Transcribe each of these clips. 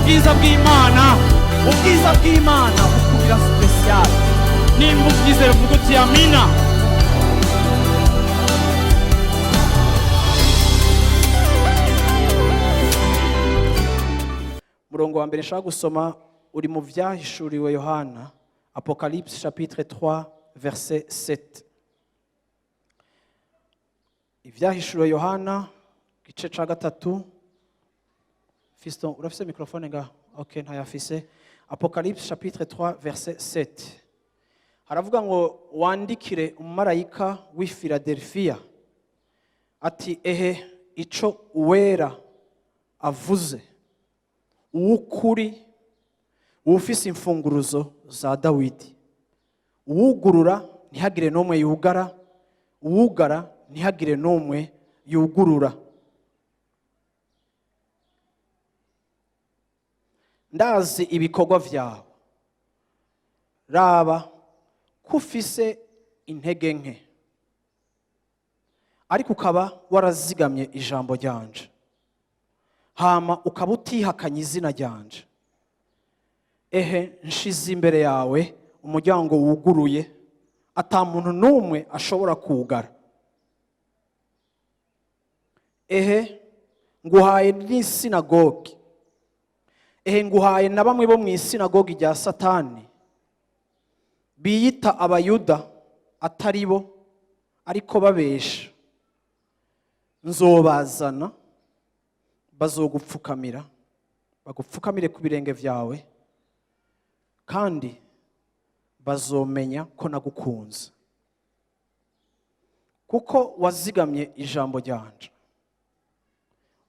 Ubwiza bw'Imana, ubwiza bw'Imana bukugira spécial. Nimba ubyizera, uvuga uti amina. Murongo wa mbere nshaka gusoma uri mu Vyahishuriwe Yohana, Apocalypse chapitre 3 verset 7. Ivyahishuriwe Yohana, gice ca gatatu. Fiston, urafise microphone ngaho? Ok, ntayafise. Apocalypse chapitre 3 verset 7 haravuga ngo: "Wandikire umumarayika w'i Filadelfiya ati: Ehe ico Uwera avuze, uw'ukuri, uwufise imfunguruzo za Dawidi, uwugurura ntihagire n'umwe yugara, uwugara ntihagire n'umwe yugurura. Ndazi ibikorwa vyawe. Raba ko ufise intege nke, ariko ukaba warazigamye ijambo ryanje, hama ukaba utihakanye izina ryanje. Ehe, nshize imbere yawe umuryango wuguruye, ata muntu n'umwe ashobora kuwugara. Ehe, nguhaye n'isinagogi, ehe, nguhaye na bamwe bo mu isinagogi rya Satani, biyita Abayuda atari bo, ariko babesha. Nzobazana, bazogupfukamira, bagupfukamire ku birenge byawe, kandi bazomenya ko nagukunze, kuko wazigamye ijambo ryanje,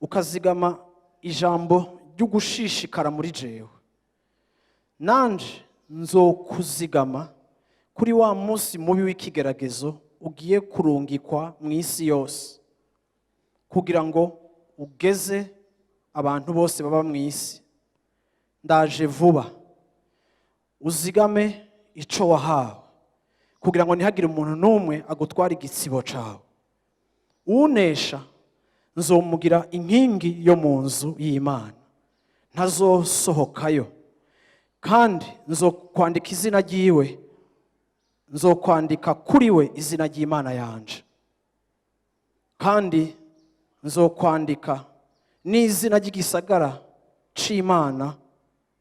ukazigama ijambo ry'ugushishikara muri jewe. Nanje nzokuzigama kuri wa munsi mubi w'ikigeragezo ugiye kurungikwa mu isi yose, kugira ngo ugeze abantu bose baba mu isi. Ndaje vuba. Uzigame ico wahawe, kugira ngo ntihagire umuntu n'umwe agutwara igitsibo cawe. Unesha nzomugira inkingi yo mu nzu y'Imana, ntazosohokayo, kandi nzokwandika izina ryiwe, nzokwandika kuri we izina ry'Imana yanje, kandi nzokwandika n'izina ry'igisagara c'Imana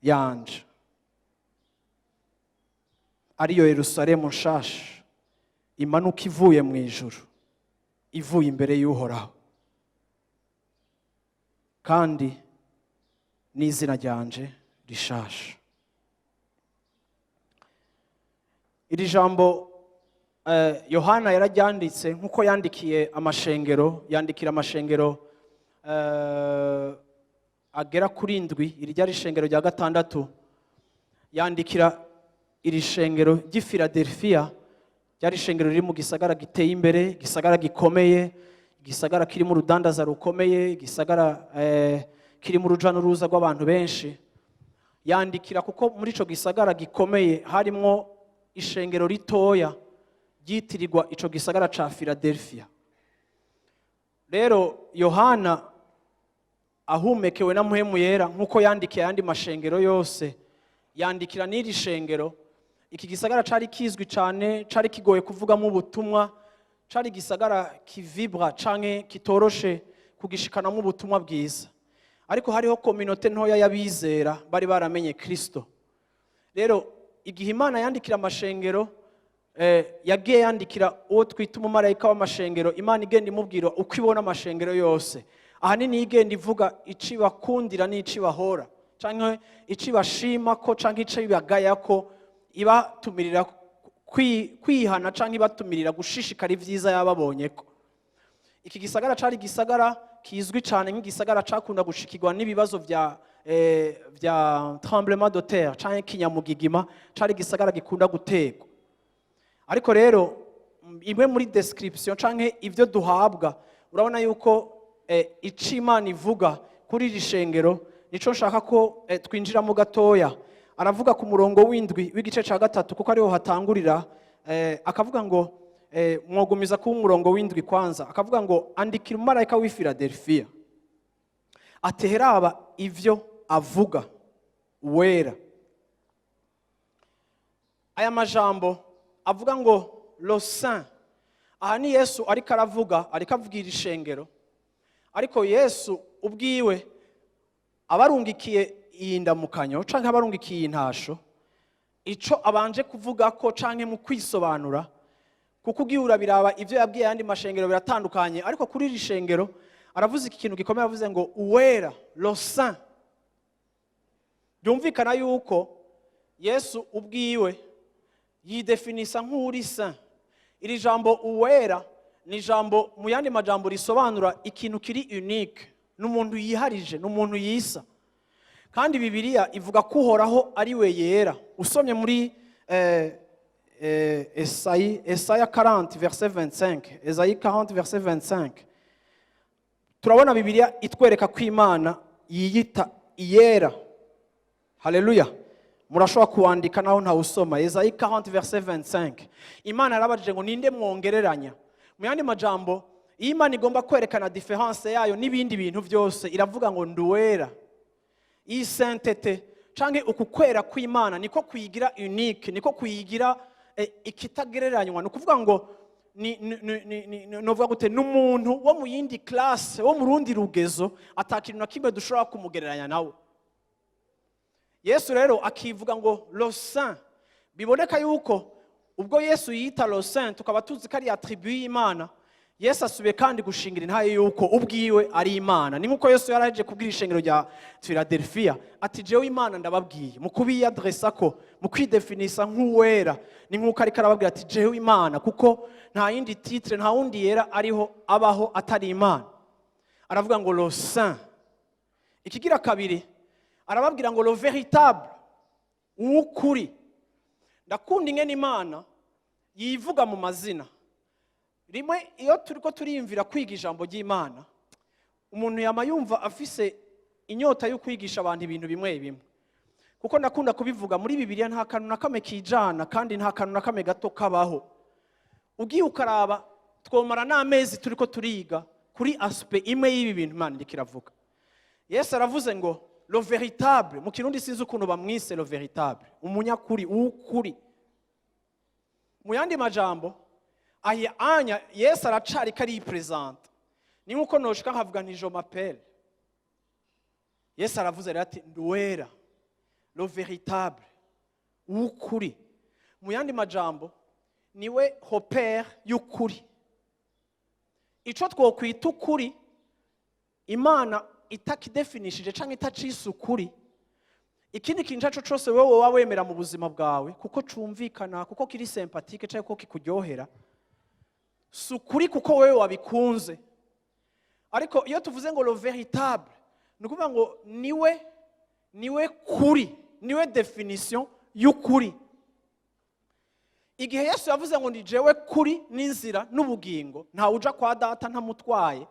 yanje, ariyo Yerusalemu nshasha imanuka ivuye mu ijuru, ivuye imbere y'Uhoraho, kandi n'izina ryanje rishasha." Iri jambo Yohana yararyanditse nk'uko yandikiye amashengero, yandikira amashengero agera kuri ndwi. Iri ryari ishengero rya gatandatu. Yandikira iri shengero ry'i Philadelphia. Ryari ishengero riri mu gisagara giteye imbere, igisagara gikomeye, igisagara kirimo urudandaza rukomeye, igisagara kirimo uruja n'uruza rw'abantu benshi. Yandikira kuko muri ico gisagara gikomeye harimwo ishengero ritoya ryitirirwa ico gisagara ca Philadelphia. Rero Yohana, ahumekewe na Mpwemu Yera, nk'uko yandikiye ayandi mashengero yose, yandikira n'iri shengero. Iki gisagara cari kizwi cane, cari kigoye kuvugamo ubutumwa, cari igisagara kivibra canke kitoroshe kugishikanamo ubutumwa bwiza, ariko hariho communauté ntoya y'abizera bari baramenye Kristo. Rero igihe Imana yandikira amashengero, yagiye yandikira uwo twita umumarayika w'amashengero. Imana igenda imubwira uko ibona amashengero yose. Ahanini igenda ivuga ico ibakundira n'ico ibahora, canke ico ibashima ko canke ico ibagaya ko, ibatumirira kwihana canke ibatumirira gushishikara ivyiza yababonye ko. Iki gisagara cari igisagara kizwi cyane nk'igisagara cakunda gushikirwa n'ibibazo vya tremblement de terre canke kinyamugigima. Cari igisagara gikunda gutegwa. Ariko rero imwe muri description canke ivyo duhabwa, urabona yuko ico Imana ivuga kuri iri shengero nico nshaka ko twinjiramo gatoya. Aravuga ku murongo w'indwi w'igice ca gatatu, kuko ariho hatangurira. Akavuga ngo, mwogumiza kuba umurongo w'indwi kwanza, akavuga ngo: "Andikira umumarayika w'i Philadelphia, ateheraba ivyo avuga." Uwera. Aya majambo avuga ngo "le saint", aha ni Yesu ariko aravuga, ariko avugira ishengero. Ariko Yesu ubwiwe abarungikiye iyi ndamukanyo canke abarungikiye iyi ntasho, ico abanje kuvuga ko canke mu kwisobanura, kuko ugiye urabiraba ivyo yabwiye ayandi mashengero biratandukanye, ariko kuri iri shengero aravuze iki kintu gikomeye. Avuze ngo "Uwera", "le saint". Byumvikana yuko Yesu ubwiwe yidefinisa nk'uri saint. Iri jambo "Uwera" ni ijambo, mu yandi majambo, risobanura ikintu kiri unique, ni umuntu yiharije, ni umuntu yisa. Kandi Bibiliya ivuga ko Uhoraho ari we yera. Usomye muri Esayi, Esaya 40 verset 25, Esayi 40 verset 25, turabona Bibiliya itwereka ko Imana yiyita iyera. Haleluya! Murashobora kuwandika naho ntawusoma. Esayi 40 verset 25, Imana yarabajije ngo: "Ninde mwongereranya?" Mu yandi majambo, iyo Imana igomba kwerekana différence yayo n'ibindi bintu byose, iravuga ngo "Nduwera". Iyi sainteté canke uku kwera kw'Imana niko kuyigira unique, niko kuyigira ikitagereranywa. Ni ukuvuga ngo novuga gute, ni umuntu wo mu yindi classe, wo mu rundi rugezo, ata kintu na kimwe dushobora kumugereranya nawe. Yesu rero akivuga ngo "le saint". Biboneka yuko ubwo Yesu yita "le saint", tukaba tuzi ko ari attribut y'Imana, Yesu asubiye kandi gushingira intaye yuko ubwiwe ari Imana. Ni nk'uko Yesu yaraje kubwira ishengero rya Philadelphia ati: "Jewe Imana ndababwiye." Mu kubiyadresa ko, mu kwidefinisa nk'uwera, ni nk'uko ariko arababwira ati: "Jewe Imana", kuko nta yindi titre, nta wundi yera ariho abaho atari Imana. Aravuga ngo "le saint". Ikigira kabiri, arababwira ngo "le véritable", uw'ukuri. Ndakunda ingene Imana yivuga mu mazina. Rimwe iyo turi ko turiyumvira kwiga ijambo ry'Imana, umuntu yama yumva afise inyota yo kwigisha abantu ibintu bimwe bimwe, kuko ndakunda kubivuga, muri Bibiliya nta kantu na kamwe kijana, kandi nta kantu na kamwe gato kabaho. Ugiye ukaraba, twomara n'amezi turi ko turiga kuri aspect imwe y'ibi bintu Imana iriko iravuga. Yesu aravuze ngo "le véritable". Mu Kirundi sinzi ukuntu bamwise "le véritable", umunyakuri, uw'ukuri. Mu yandi majambo, aya anya Yesu aracariko aripresenta. Ni nkuko noshika nkavuga nti: "Je m'appelle". Yesu aravuze rero ati: "Nduwera", "le véritable", uw'ukuri. Mu yandi majambo, niwe repère y'ukuri. Ico twokwita ukuri, Imana itakidefinishije canke itacise ukuri, ikindi kintu ico cose wewe woba wemera mu buzima bwawe kuko cumvikana, kuko kiri sympathique canke kuko kikuryohera, si ukuri, kuko wewe wabikunze. Ariko iyo tuvuze ngo "le véritable", ni ukuvuga ngo niwe kuri, niwe définition y'ukuri. Igihe Yesu yavuze ngo: "Ni jewe kuri n'inzira n'ubugingo, ntawe uja kwa Data ntamutwaye",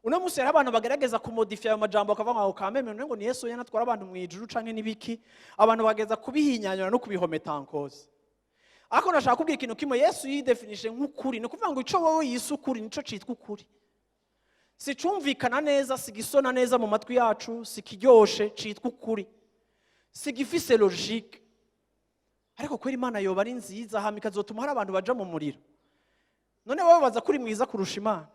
uno munsi hariho abantu bagerageza kumodifiya ayo majambo, bakavuga ngo kameme ngo ni Yesu yena atwara abantu mu ijuru canke n'ibiki. Abantu bageza kubihinyanyura no kubihometa en cause. Ariko ndashaka kubwira ikintu kimwe: Yesu yidefinishe nk'ukuri. Ni ukuvuga ngo ico wowe yise ukuri nico citwa ukuri. Sicumvikana neza, sigisona neza mu matwi yacu, sikiryoshe, citwa ukuri. Sigifise logique, ariko kwera Imana yoba ari nziza, hama ikazotuma hari abantu baja mu muriro. None wowe baza kuri mwiza kurusha Imana?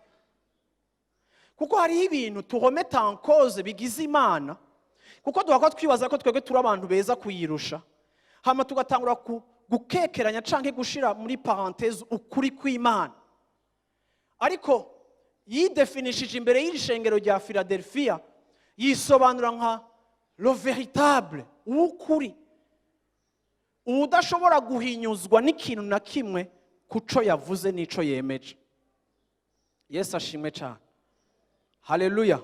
Kuko hariho ibintu tuhometa en cause bigize Imana, kuko duhakwa twibaza ko twebwe turi abantu beza kuyirusha, hama tugatangura gukekeranya canke gushira muri parenthèse ukuri kw'Imana. Ariko yidefinishije imbere y'iri shengero rya Philadelphia, yisobanura nka "le véritable", uw'ukuri, udashobora guhinyuzwa n'ikintu na kimwe kuco yavuze n'ico yemeje. Yesu ashimwe cyane! Haleluya!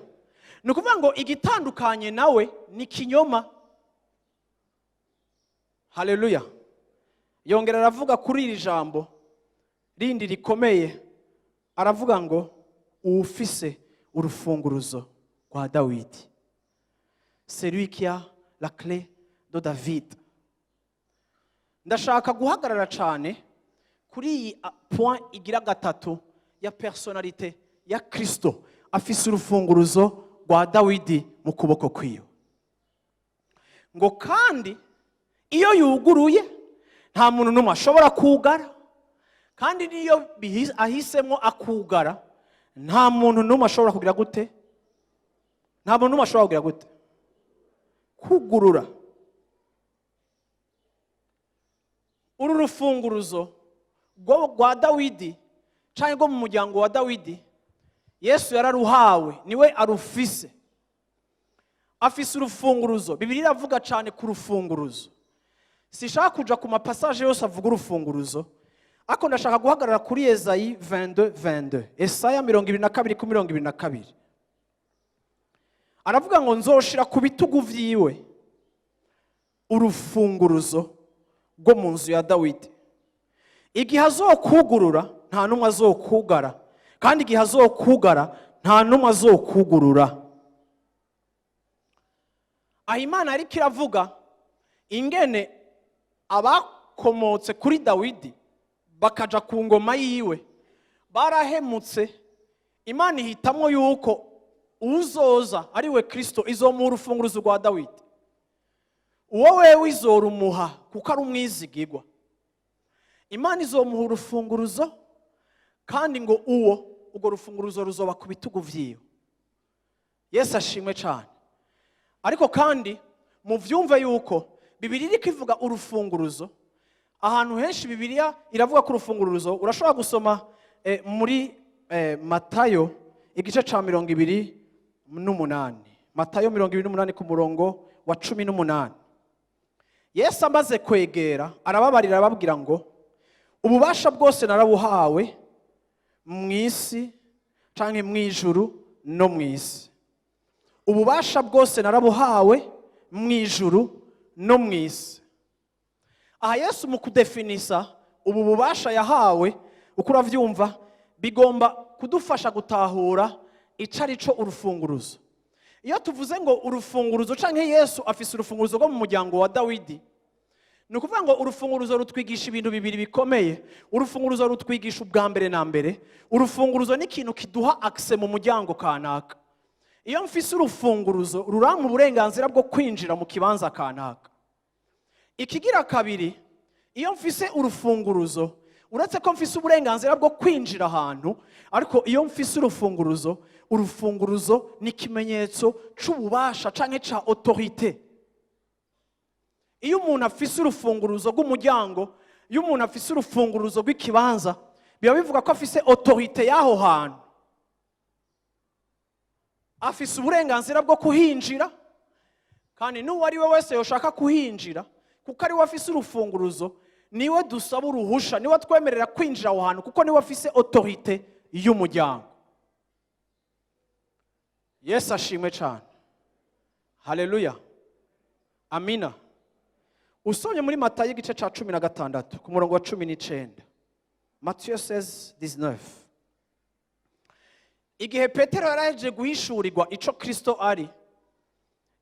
Ni ukuvuga ngo igitandukanye nawe ni kinyoma. Haleluya! Yongera aravuga kuri iri jambo rindi rikomeye, aravuga ngo uwufise urufunguruzo rwa Dawidi, celui qui a la clé de David. Ndashaka guhagarara cyane kuri iyi point igira gatatu ya personnalité ya Kristo: afise urufunguruzo rwa Dawidi mu kuboko kwiwe. Ngo kandi iyo yuguruye, nta muntu n'umwe ashobora kugara, kandi n'iyo ahisemo akugara, nta muntu n'umwe ashobora kugira gute? Nta muntu n'umwe ashobora kugira gute? Kugurura. Uru rufunguruzo rwa Dawidi cyangwa rwo mu muryango wa Dawidi, Yesu yararuhawe, niwe arufise, afise urufunguruzo. Bibiliya iravuga cyane ku rufunguruzo. Sishaka kuja ku ma passages yose avuga urufunguruzo, ariko ndashaka guhagarara kuri Esayi 22 22, Esaya 22 ku 22. Aravuga ngo: "Nzoshira ku bitugu vyiwe urufunguruzo rwo mu nzu ya Dawidi. Igihe azokugurura, nta n'umwe azokugara, kandi igihe azokugara, nta n'umwe azokugurura." Aho Imana yariko iravuga ingene abakomotse kuri Dawidi bakaja ku ngoma yiwe barahemutse. Imana ihitamwo yuko uzoza, ari we Kristo, izomuha urufunguruzo rwa Dawidi. Uwo wewe izorumuha kuko ari umwizigigwa. Imana izomuha urufunguruzo, kandi ngo urwo rufunguruzo ruzoba ku bitugu vyiwe. Yesu ashimwe cyane. Ariko kandi muvyumve yuko Bibiliya iriko ivuga urufunguruzo ahantu henshi. Bibiliya iravuga ko urufunguruzo, urashobora gusoma muri Matayo igice ca 28, Matayo 28 ku murongo wa 18. Yesu amaze kwegera arababarira, arababwira ngo: "Ububasha bwose narabuhawe mu isi canke mu ijuru no mu isi. Ububasha bwose narabuhawe mu ijuru no mu isi." Aha Yesu mu kudefinisa ubu bubasha yahawe, uko uravyumva, bigomba kudufasha gutahura ico ari cyo urufunguruzo. Iyo tuvuze ngo urufunguruzo canke Yesu afise urufunguruzo rwo mu muryango wa Dawidi, ni ukuvuga ngo urufunguruzo rutwigisha ibintu bibiri bikomeye. Urufunguruzo rutwigisha, ubwa mbere na mbere, urufunguruzo ni ikintu kiduha accès mu muryango kanaka. Iyo mfise urufunguruzo, rurampa uburenganzira bwo kwinjira mu kibanza kanaka. Ikigira kabiri, iyo mfise urufunguruzo, uretse ko mfise uburenganzira bwo kwinjira ahantu, ariko iyo mfise urufunguruzo, urufunguruzo ni ikimenyetso c'ububasha canke ca autorité. Iyo umuntu afise urufunguruzo rw'umuryango, iyo umuntu afise urufunguruzo rw'ikibanza, biba bivuga ko afise autorité y'aho hantu, afise uburenganzira bwo kuhinjira, kandi n'uwo ari we wese yoshaka kuhinjira, kuko ari we afise urufunguruzo, niwe dusaba uruhusha, niwe twemerera kwinjira aho hantu, kuko niwe afise autorité y'umuryango. Yesu ashimwe cyane. Haleluya, amina. Usomye muri Matayo igice cya 16 ku murongo wa 19, Matiyo 16 19, igihe Petero yarahejeje guhishurirwa ico Kristo ari,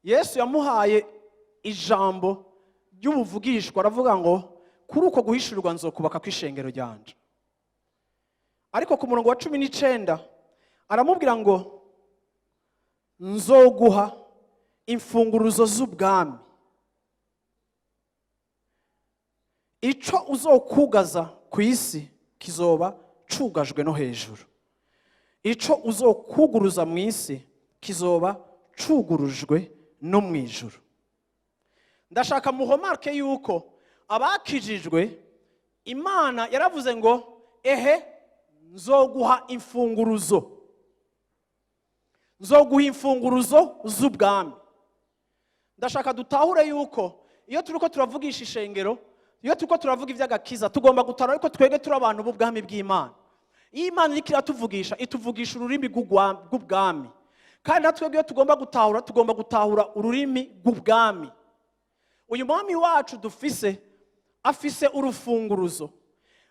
Yesu yamuhaye ijambo ry'ubuvugishwa, aravuga ngo: "Kuri uko guhishurirwa nzokubaka kw'ishengero ryanje." Ariko ku murongo wa 19 aramubwira ngo: "Nzoguha imfunguruzo z'ubwami. Ico uzokugaza ku isi kizoba cugajwe no hejuru, ico uzokuguruza mu isi kizoba cugurujwe no mu ijuru." Ndashaka muremarque yuko abakijijwe, Imana yaravuze ngo: "Ehe, nzoguha imfunguruzo, nzoguha imfunguruzo z'ubwami." Ndashaka dutahure yuko iyo turiko turavugisha ishengero, iyo turiko turavuga iby'agakiza, tugomba gutahura ariko twebwe turi abantu b'ubwami bw'Imana. Iyo Imana iriko iratuvugisha, ituvugisha ururimi rw'ubwami, kandi natwe iyo tugomba gutahura, tugomba gutahura ururimi rw'ubwami. Uyu mwami wacu dufise afise urufunguruzo,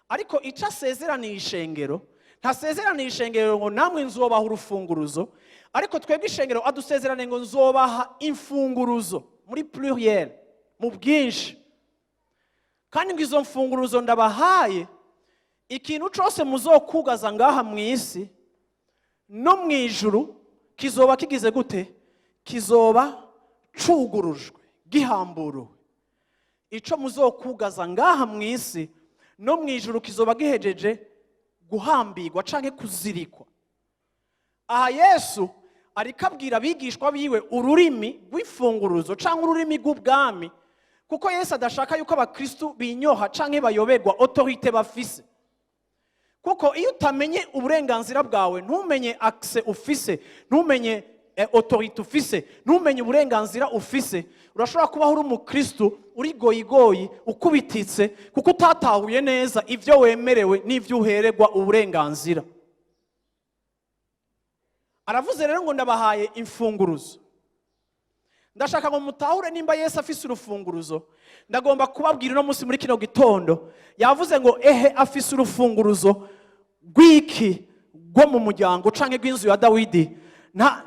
ariko icyo asezeraniye ishengero, ntasezeraniye ishengero ngo: "Namwe nzobaha urufunguruzo." Ariko twebwe ishengero adusezeraniye ngo: "Nzobaha imfunguruzo", muri pluriel, mu bwinshi, kandi ngo: "Izo mfunguruzo ndabahaye, ikintu cyose muzokugaza ngaha mu isi, no mu ijuru kizoba kigize gute? Kizoba cugurujwe." Gihamburuwe. Ico muzokugaza ngaha mu isi, no mu ijuru kizoba gihejeje guhambirwa canke kuzirikwa. Aha Yesu ariko abwira abigishwa biwe ururimi rw'imfunguruzo canke ururimi rw'ubwami, kuko Yesu adashaka yuko abakristu binyoha canke bayoberwa autorité bafise. Kuko iyo utamenye uburenganzira bwawe, ntumenye accès ufise, ntumenye autorité ufise, ntumenye uburenganzira ufise, urashobora kubaho uri umukristu uri goyigoyi, ukubititse, kuko utatahuye neza ibyo wemerewe n'ibyo uhererwa uburenganzira. Aravuze rero ngo: "Ndabahaye imfunguruzo." Ndashaka ngo mutahure nimba Yesu afise urufunguruzo. Ndagomba kubabwira uno munsi muri kino gitondo, yavuze ngo ehe, afise urufunguruzo rw'iki? Rwo mu muryango canke rw'inzu ya Dawidi. Nta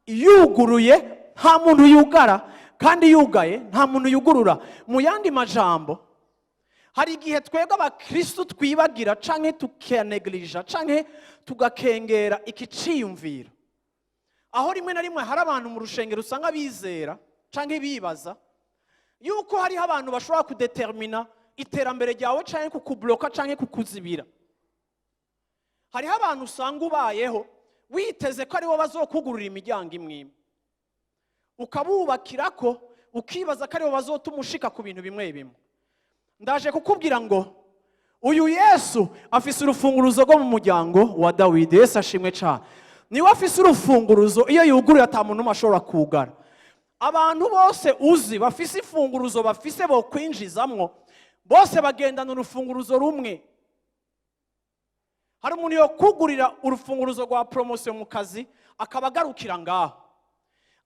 yuguruye nta muntu yugara, kandi yugaye nta muntu yugurura. Mu yandi majambo, hari igihe twebwe abakristu twibagira canke tukanegirija canke tugakengera iki ciyumviro, aho rimwe na rimwe hari abantu mu rushengero usanga bizera canke bibaza yuko hariho abantu bashobora kudetermina iterambere ryawe canke kukubloka canke kukuzibira. Hariho abantu usanga ubayeho witeze ko aribo bazokugurura imiryango imwe imwe, ukabubakira ko, ukibaza ko aribo bazotuma ushika ku bintu bimwe bimwe. Ndaje kukubwira ngo uyu Yesu afise urufunguruzo rwo mu muryango wa Dawidi. Yesu ashimwe cyane. Niwe afise urufunguruzo, iyo yuguruye ata muntu n'umwe ashobora kugara. Abantu bose uzi bafise imfunguruzo, bafise bokwinjizamwo, bose bagendana urufunguruzo rumwe. Hari umuntu yokugurira urufunguruzo rwa promotion mu kazi, akaba agarukira ngaho.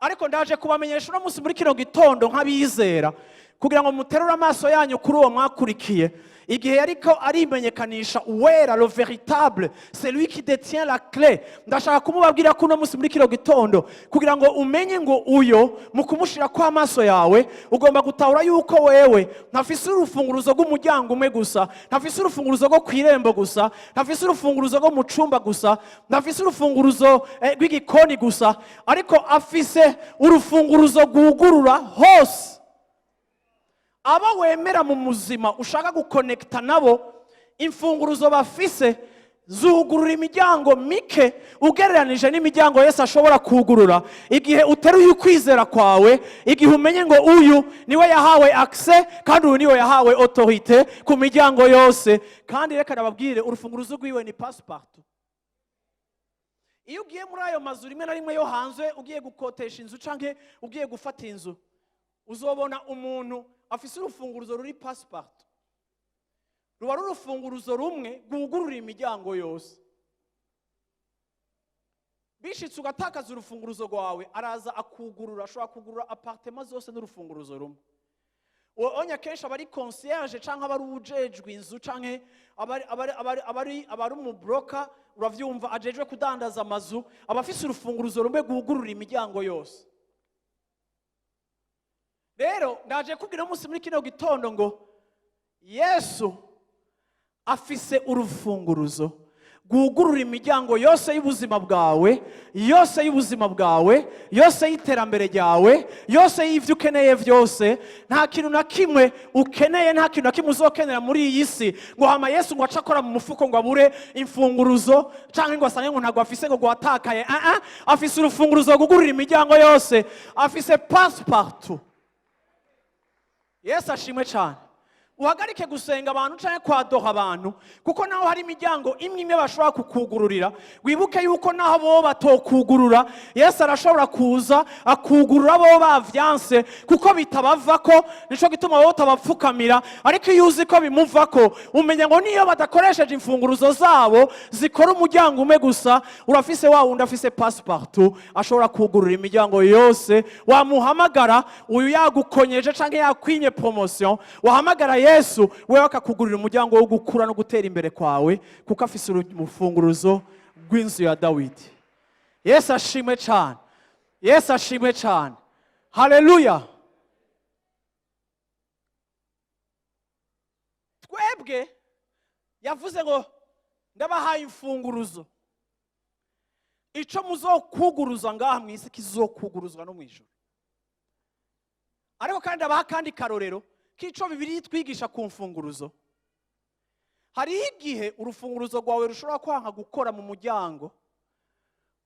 Ariko ndaje kubamenyesha uno munsi muri kino gitondo nk'abizera, kugira ngo muterure amaso yanyu kuri uwo mwakurikiye igihe yariko arimenyekanisha, uwera, le véritable, c'est lui qui détient la clé. Ndashaka kumubabwira ko uno munsi muri kino gitondo, kugira ngo umenye ngo uyo mu kumushira kw'amaso yawe, ugomba gutahura yuko wewe ntafise urufunguruzo rw'umuryango umwe gusa, ntafise urufunguruzo rwo kw'irembo gusa, ntafise urufunguruzo rwo mu cumba gusa, ntafise urufunguruzo rw'igikoni gusa, ariko afise urufunguruzo rwugurura hose. Abo wemera mu muzima ushaka gukonekita nabo, imfunguruzo bafise zugurura imiryango mike ugereranije n'imiryango Yesu ashobora kugurura igihe uteruye ukwizera kwawe, igihe umenye ngo uyu niwe yahawe accès kandi uyu niwe yahawe autorité ku miryango yose. Kandi reka nababwire, urufunguruzo rwiwe ni passe-partout. Iyo ugiye muri ayo mazu rimwe na rimwe yo hanze, ugiye gukotesha inzu canke ugiye gufata inzu, uzobona umuntu afise urufunguruzo ruri passe-partout. Ruba ari urufunguruzo rumwe rwugurura imiryango yose. Bishitse ugatakaza urufunguruzo rwawe, araza akugurura, ashobora kugurura appartement zose n'urufunguruzo rumwe. Uwo onya kenshi aba ari concierge canke aba ari uwujejwe inzu canke aba ari umu broker, uravyumva, ajejwe kudandaza amazu, aba afise urufunguruzo rumwe rwugurura imiryango yose. Rero ndaje kubwira umunsi muri kino gitondo ngo Yesu afise urufunguruzo rwugurura imiryango yose y'ubuzima bwawe, yose y'ubuzima bwawe, yose y'iterambere ryawe, yose y'ibyo ukeneye byose. Nta kintu na kimwe ukeneye, nta kintu na kimwe uzokenera muri iyi si ngo hama Yesu ngo ace akora mu mufuko ngo abure imfunguruzo, cyangwa ngo asange ngo ntabwo afise, ngo gwatakaye. Ah ah, afise urufunguruzo rwugurura imiryango yose, afise passe-partout. Yesu ashimwe cyane. Uhagarike gusenga abantu cyangwa kwadoha abantu, kuko naho hari imiryango imwe imwe bashobora kukugururira, wibuke yuko naho bo batokugurura, Yesu arashobora kuza akugurura bo bavyanse, kuko bitabavako. Nico gituma wowe utabapfukamira. Ariko iyo uzi ko bimuvako, umenya ngo niyo badakoresheje imfunguruzo zabo zikora umuryango umwe gusa, urafise wa wundi afise passe-partout, ashobora kugurura imiryango yose. Wamuhamagara uyu yagukonyeje canke yakwimye promotion, wahamagara Yesu, wewe akakugurira umuryango wo gukura no gutera imbere kwawe, kuko afise urufunguruzo rw'inzu ya Dawidi. Yesu ashimwe cyane. Yesu ashimwe cyane. Haleluya. Twebwe yavuze ngo: "Ndabahaye imfunguruzo, ico muzokuguruza ngaha mu isi kizokuguruzwa no mu ijuru." Ariko kandi abaha akandi karorero k'ico Bibiliya itwigisha ku mfunguruzo. Hariho igihe urufunguruzo rwawe rushobora kwanka gukora mu muryango,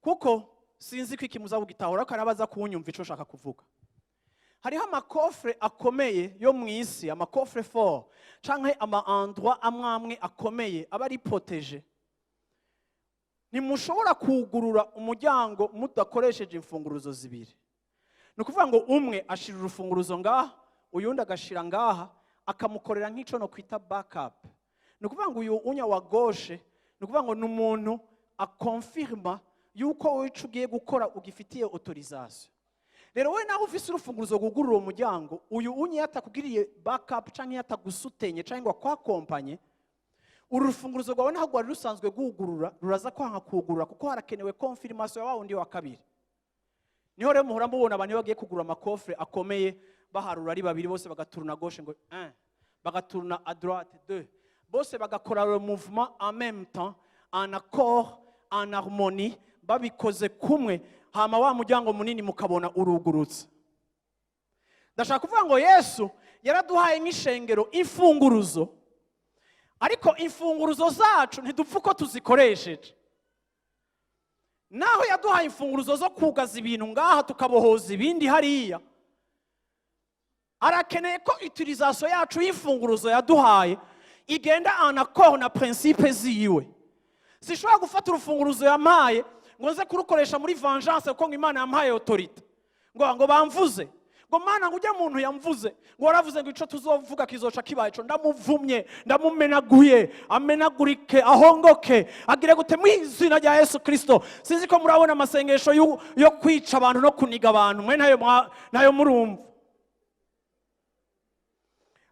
kuko sinzi ko iki muza kugitahura, ariko hariho abaza kunyumva ico nshaka kuvuga. Hariho ama coffres akomeye yo mu isi, ama coffres forts canke ama endroits amwe amwe akomeye aba ari protégé. Ntimushobora kugurura umuryango mudakoresheje imfunguruzo zibiri. Ni ukuvuga ngo umwe ashira urufunguruzo ngaha, uyundi agashira ngaha, akamukorera nk'ico no kwita backup. Ni ukuvuga ngo uyu unya wa gauche, ni ukuvuga ngo ni umuntu akonfirma yuko wowe ico ugiye gukora ugifitiye autorisation. Rero wowe nawe ufise urufunguruzo rwugurura uwo muryango, uyu unye yatakugiriye backup canke yatagusutenye canke ngo akwakompanye, uru rufunguruzo rwawe naho rwari rusanzwe rwugurura ruraza kwanka kugurura, kuko harakenewe confirmation ya wa wundi wa kabiri. Niho rero muhora mubona abantu iyo bagiye kugura ama coffres akomeye baharura ari babiri, bose bagaturuna gauche ngo 1, bagaturuna à droite 2, bose bagakora le mouvement en même temps, en accord, en harmonie, babikoze kumwe, hama wa muryango munini mukabona urugurutse. Ndashaka kuvuga ngo Yesu yaraduhaye nk'ishengero imfunguruzo, ariko imfunguruzo zacu ntidupfa uko tuzikoresheje. Naho yaduhaye imfunguruzo zo kugaza ibintu ngaha, tukabohoza ibindi hariya, arakeneye ko utilisation yacu y'imfunguruzo yaduhaye igenda en accord na principe ziwe. Sishobora gufata urufunguruzo yampaye ngo nze kurukoresha muri vengeance, kuko ngo Imana yampaye autorité, ngo bamvuze, ngo Mana, ngo ujya muntu yamvuze, ngo waravuze ngo ico tuzovuga kizoca kibaye, ico ndamuvumye, ndamumenaguye, amenagurike, ahongoke, agire gute mu izina rya Yesu Kristo. Sinzi ko murabona amasengesho yo kwica abantu no kuniga abantu. Mwe ntayo murumva,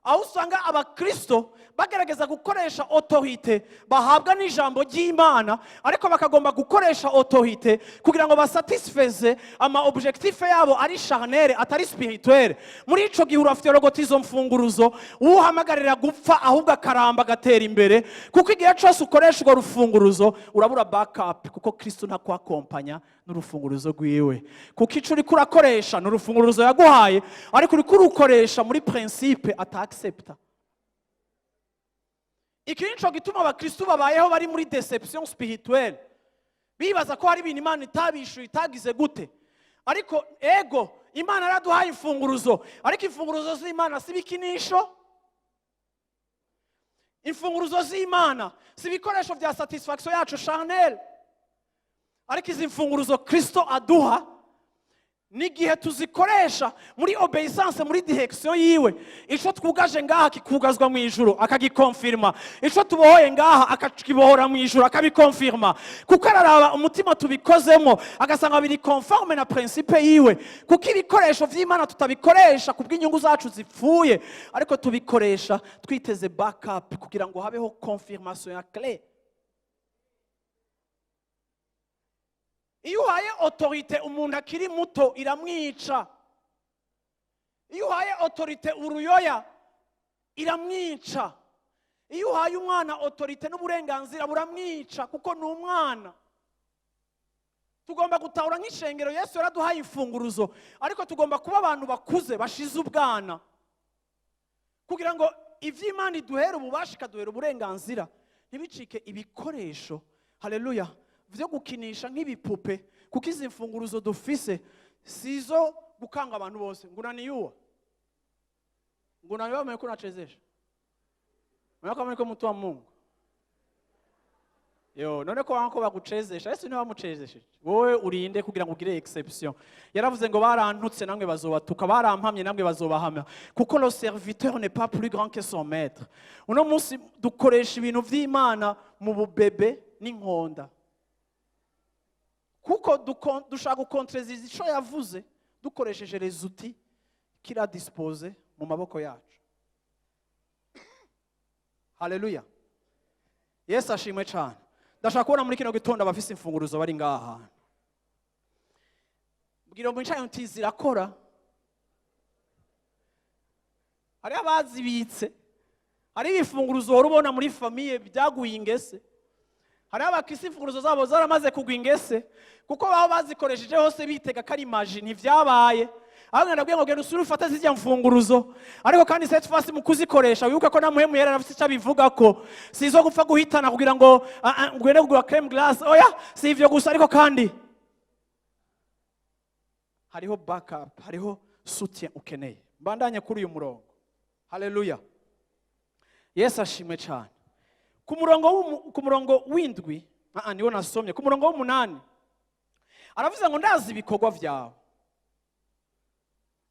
aho usanga abakristo bagerageza gukoresha autorité bahabwa n'ijambo ry'Imana, ariko bakagomba gukoresha autorité kugira ngo basatisfeze ama objectifs yabo ari charnel, atari spirituel. Muri ico gihe urafite rogota izo mfunguruzo, uwuhamagarira gupfa ahubwo akaramba agatera imbere, kuko igihe cyose ukoresha urwo rufunguruzo urabura backup, kuko Kristo ntakwakompanya n'urufunguruzo rwiwe, kuko ico uriko urakoresha ni urufunguruzo yaguhaye, ariko uriko urukoresha muri principe ata accepta. Iki nico gituma abakristu babayeho bari muri déception spirituelle, bibaza ko hari ibintu Imana itabishuye, itagize gute. Ariko ego, Imana yaraduhaye imfunguruzo, ariko imfunguruzo z'Imana si ibikinisho, imfunguruzo z'Imana si ibikoresho bya satisfaction yacu charnel. Ariko izi mfunguruzo Kristo aduha, n'igihe tuzikoresha muri obéissance, muri direction yiwe, ico twugaje ngaha kikugazwa mu ijuru, akagikonfirma. Ico tubohoye ngaha akakibohora mu ijuru, akabikonfirma, kuko araraba umutima tubikozemo, agasanga biri conforme na principe yiwe. Kuko ibikoresho vy'Imana tutabikoresha ku bw'inyungu zacu zipfuye, ariko tubikoresha twiteze backup kugira ngo habeho confirmation ya clé. Iyo uhaye autorité umuntu akiri muto iramwica. Iyo uhaye autorité uruyoya iramwica. Iyo uhaye umwana autorité n'uburenganzira buramwica, kuko ni umwana. Tugomba gutahura nk'ishengero, Yesu yaraduhaye imfunguruzo, ariko tugomba kuba abantu bakuze bashize ubwana, kugira ngo iby'Imana iduhere ububasha, ikaduhera uburenganzira, ntibicike ibikoresho, haleluya, byo gukinisha nk'ibipupe. Kuko izi mfunguruzo dufise si izo gukanga abantu bose ngo unaniyuwa, ngo unaniwa mwe unachezesha mwe kama niko mtu wa Mungu. Yo none ko wanko bagucezesha, Yesu niwe wamucezesheje, wowe urinde kugira ngo ugire exception? Yaravuze ngo barantutse, namwe bazobatuka, barampamye, namwe bazobahamya, kuko le serviteur n'est pas plus grand que son maître. Uno munsi dukoresha ibintu vy'Imana mu bubebe n'inkonda, kuko dushaka gukontreza ico yavuze dukoresheje les outils qu'il a disposé mu maboko yacu. Haleluya, Yesu ashimwe cyane. Ndashaka kubona muri kino gitondo abafise imfunguruzo bari ngaha hantu. Bwira mwicaye uti zirakora. Hariho abazibitse, hariho ibifunguruzo wari ubona muri famille byaguye ingese. Hariho abakisi imfunguruzo zabo zaramaze kugwa ingese, kuko baba bazikoresheje hose bitega ko ari magie, ntivyabaye. Ahubwo ndabwiye ngo genda usubire ufate zirya mfunguruzo, ariko kandi cette fois mu kuzikoresha wibuke ko na Mpwemu Yera afite icyo abivuga, ko si izo gupfa guhitana kugira ngo ugende kugura crème glace. Oya, si ivyo gusa, ariko kandi hariho backup, hariho soutien ukeneye. Mbandanye kuri uyu murongo. Haleluya, Yesu ashimwe cyane. Ku murongo w'indwi, niwo nasomye, ku murongo w'umunani aravuze ngo: "Ndazi ibikorwa byawe,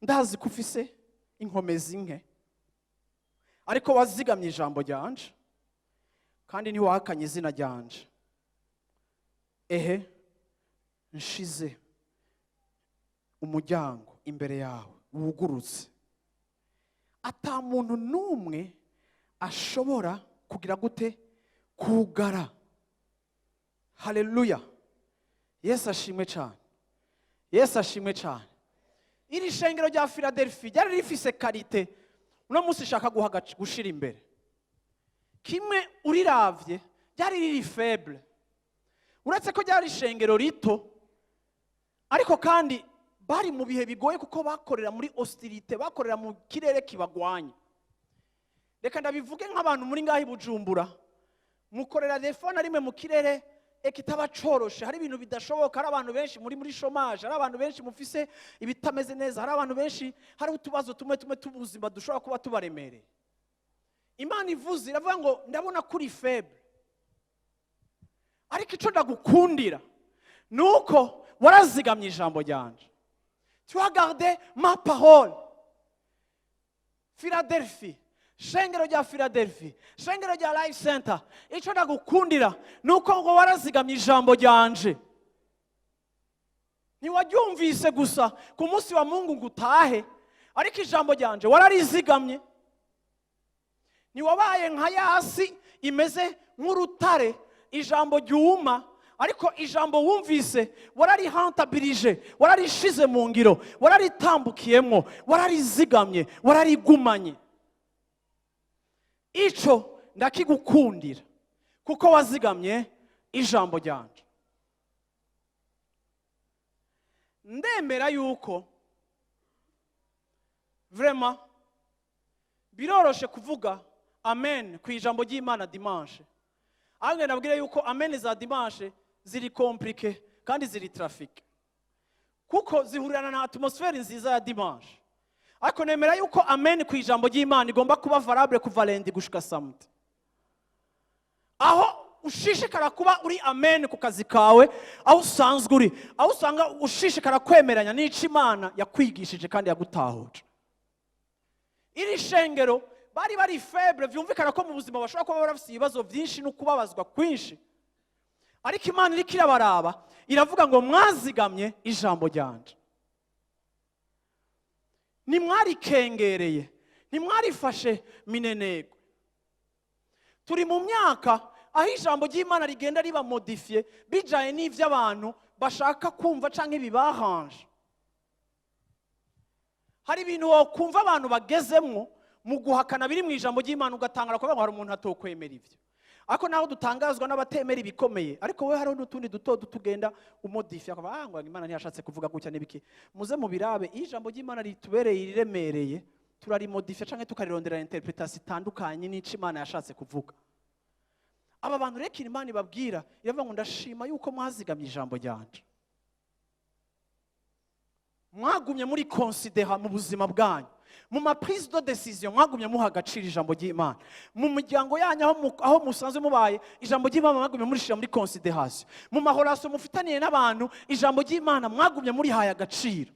ndazi ko ufise inkomezi nke, ariko wazigamye ijambo ryanje kandi ntiwahakanye izina ryanje. Ehe, nshize umuryango imbere yawe wugurutse, ata muntu n'umwe ashobora kugira gute? Kugara." Haleluya, Yesu ashimwe cyane, Yesu ashimwe cyane. Iri shengero rya Philadelphia ryari rifise qualité uno munsi ishaka gushira imbere. Kimwe, uriravye ryari riri faible. Uretse ko ryari ishengero rito, ariko kandi bari mu bihe bigoye, kuko bakorera muri hostilité, bakorera mu kirere kibagwanya. Reka ndabivuge nk'abantu muri ngaho i Bujumbura, mukorera telefone rimwe mu kirere kitaba coroshe. Hari ibintu bidashoboka, hari abantu benshi muri chômage, hari abantu benshi mufise ibitameze neza, hari abantu benshi hari utubazo tumwe tumwe t'ubuzima dushobora kuba tubaremereye. Imana ivuze, iravuga ngo: "Ndabona ko uri faible, ariko icyo ndagukundira ni uko warazigamye ijambo ryanje." Tu as gardé ma parole. Philadelphie, shengero rya Philadelphie, shengero rya Life Center, icyo ndagukundira ni uko ngo warazigamye ijambo ryanje. Ntiwaryumvise gusa ku munsi wa Mungu ngo utahe, ariko ijambo ryanje wararizigamye. Ntiwabaye nka yasi imeze nk'urutare, ijambo ryuma, ariko ijambo wumvise wararihantabirije, wararishize mu ngiro, wararitambukiyemo, wararizigamye, wararigumanye. Icyo ndakigukundira, kuko wazigamye ijambo ryanje. Ndemera yuko vraiment biroroshe kuvuga amen ku ijambo ry'Imana dimanche, ahubwo nabwire yuko amen za dimanche ziri compliqué kandi ziri trafiqué, kuko zihurirana na atmosphère nziza ya dimanche. Ariko nemera yuko amen ku ijambo ry'Imana igomba kuba valable kuva lundi gushika samedi, aho ushishikara kuba uri amen ku kazi kawe, aho usanzwe uri, aho usanga ushishikara kwemeranya n'ico Imana yakwigishije kandi yagutahuje. Iri shengero bari faible, vyumvikana ko mu buzima bashobora kuba barafise ibibazo byinshi no kubabazwa kwinshi, ariko Imana iriko irabaraba, iravuga ngo: "Mwazigamye ijambo ryanje, ntimwarikengereye, ntimwarifashe minenegwe." Turi mu myaka aho ijambo ry'Imana rigenda riba modifié bijanye n'ivyo abantu bashaka kumva canke bibahanje. Hari ibintu wokumva abantu bagezemwo mu guhakana biri mu ijambo ry'Imana, ugatangara kuvuga ngo hari umuntu atokwemera ivyo. Ariko naho dutangazwa n'abatemera ibikomeye, ariko wowe hariho n'utundi duto duto ugenda umodifiye, akavuga: "Ah, ngo Imana ntiyashatse kuvuga gutya." N'ibiki muze mubirabe, iyo ijambo ry'Imana ritubereye iriremereye, turarimodifiye canke tukarirondera interprétation itandukanye n'ico Imana yashatse kuvuga. Aba bantu reka Imana ibabwira, iravuga ngo: "Ndashima yuko mwazigamye ijambo ryanje, mwagumye muri considéra mu buzima bwanyu, mu ma prise de décision mwagumye muha agaciro ijambo ry'Imana, mu miryango yanyu, aho musanzwe mubaye, ijambo ry'Imana mwagumye murishyira muri considération, mu ma relations mufitaniye n'abantu, ijambo ry'Imana mwagumye murihaye agaciro.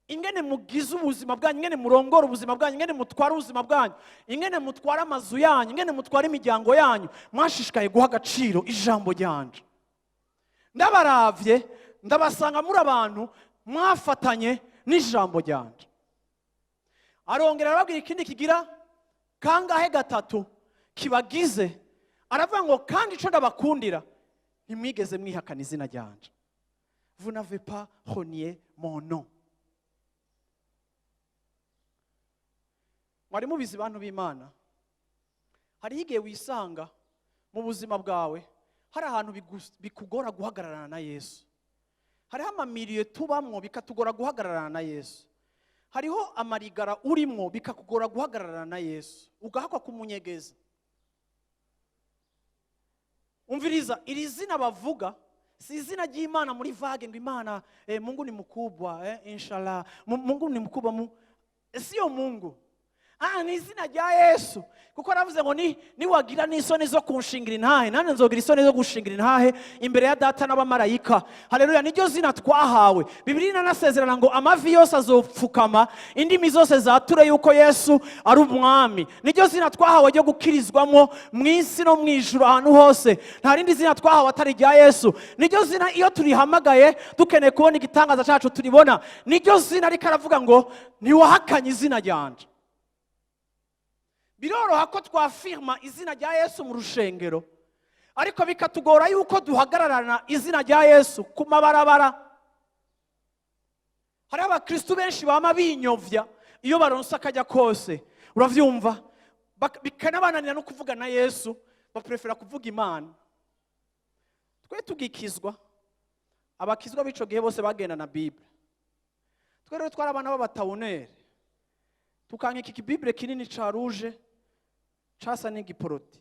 Ingene mugize ubuzima bwanyu, ingene murongora ubuzima bwanyu, ingene mutwara ubuzima bwanyu, ingene mutwara amazu yanyu, ingene mutwara imiryango yanyu, mwashishikaye guha agaciro ijambo ryanje. Ndabaravye, ndabasanga muri abantu mwafatanye n'ijambo ryanje." Arongera arababwira ikindi kigira kangahe? Gatatu kibagize. Aravuga ngo: "Kandi ico ndabakundira, ntimwigeze mwihakana izina ryanje." Vous n'avez pas renié mon nom. Mwari mubizi, bantu b'Imana, hariho igihe wisanga mu buzima bwawe hari ahantu bikugora guhagararana na Yesu. Hariho ama milieux tubamwo bikatugora guhagararana na Yesu. Hariho amarigara urimwo bikakugora guhagararana na Yesu, ugahakwa kumunyegeza. Umviriza, iri zina bavuga si izina ry'Imana muri vague ngo Imana, Mungu ni mkubwa, inshallah. Mungu ni mkubwa siyo Mungu. Ah, ni izina rya Yesu, kuko aravuze ngo ni niwagira n'isoni zo kunshingira intahe, nanjye nzogira isoni zo gushingira intahe imbere ya Data n'abamarayika. Haleluya! Niryo zina twahawe. Bibiliya inanasezerana ngo amavi yose azopfukama, indimi zose zature yuko Yesu ari umwami. Niryo zina twahawe ryo gukirizwamo mu isi no mu ijuru, ahantu hose. Nta rindi zina twahawe atari irya Yesu. Niryo zina iyo turihamagaye dukeneye kubona igitangaza cyacu turibona. Niryo zina. Ariko aravuga ngo ntiwahakanye izina ryanje. Biroroha ko twafirma izina rya Yesu mu rushengero, ariko bikatugora yuko duhagararana izina rya Yesu ku mabarabara. Hariho abakristu benshi bama binyovya iyo baronse akajya kose, uravyumva. Bikanabananira no kuvuga na Yesu, baprefera kuvuga Imana. Twe tugikizwa, abakizwa b'ico gihe bose bagenda na Bible. Twe rero twari abana b'abatawuneri, tukankika ikibibure kinini ca rouge casa n'igiporoti,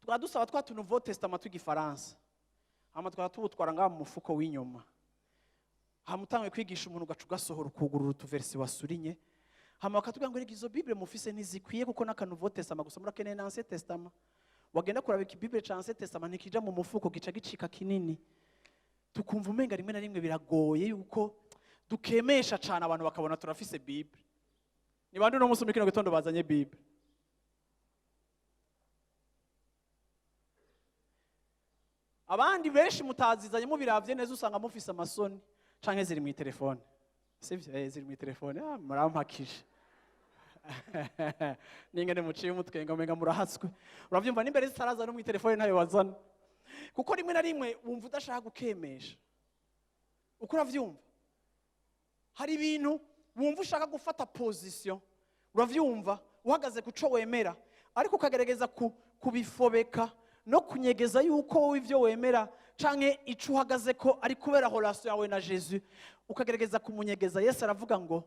tukaba dusaba twa Nouveau Testament tw'igifaransa, hama tukaba tubutwara ngaha mu mufuko w'inyuma. Hama utanguye kwigisha umuntu, ugaca ugasohora, ukugurura utuverisi wasurinye. Hama bakatubwira ngo: "Erega izo Bible mufise ntizikwiye, kuko n'aka Nouveau Testament gusa, murakeneye na Ancien Testament." Wagenda kuraba, ikibibure ca Ancien Testament ntikija mu mufuko, gica gicika kinini. Tukumva umenga rimwe na rimwe biragoye yuko dukemesha cane abantu bakabona turafise Bible. Ni bande uno munsi muri kino gitondo bazanye Bible? Abandi benshi mutazizanye, mubiravye neza usanga mufise amasoni canke ziri mu telefone, sivyo? Ziri mu telefone. Ah, murampakije ningene muciye umutwenga, umenga murahatswe. Uravyumva, n'imbere zitaraza no mu telefone ntayo wazana, kuko rimwe na rimwe wumva udashaka gukemesha. Uko uravyumva, hari ibintu wumva ushaka gufata position, uravyumva, uhagaze ku co wemera, ariko ukagerageza kubifobeka no kunyegeza yuko wowe ivyo wemera canke ico uhagaze ko ari kubera relation yawe na Jésus, ukagerageza kumunyegeza. Yesu aravuga ngo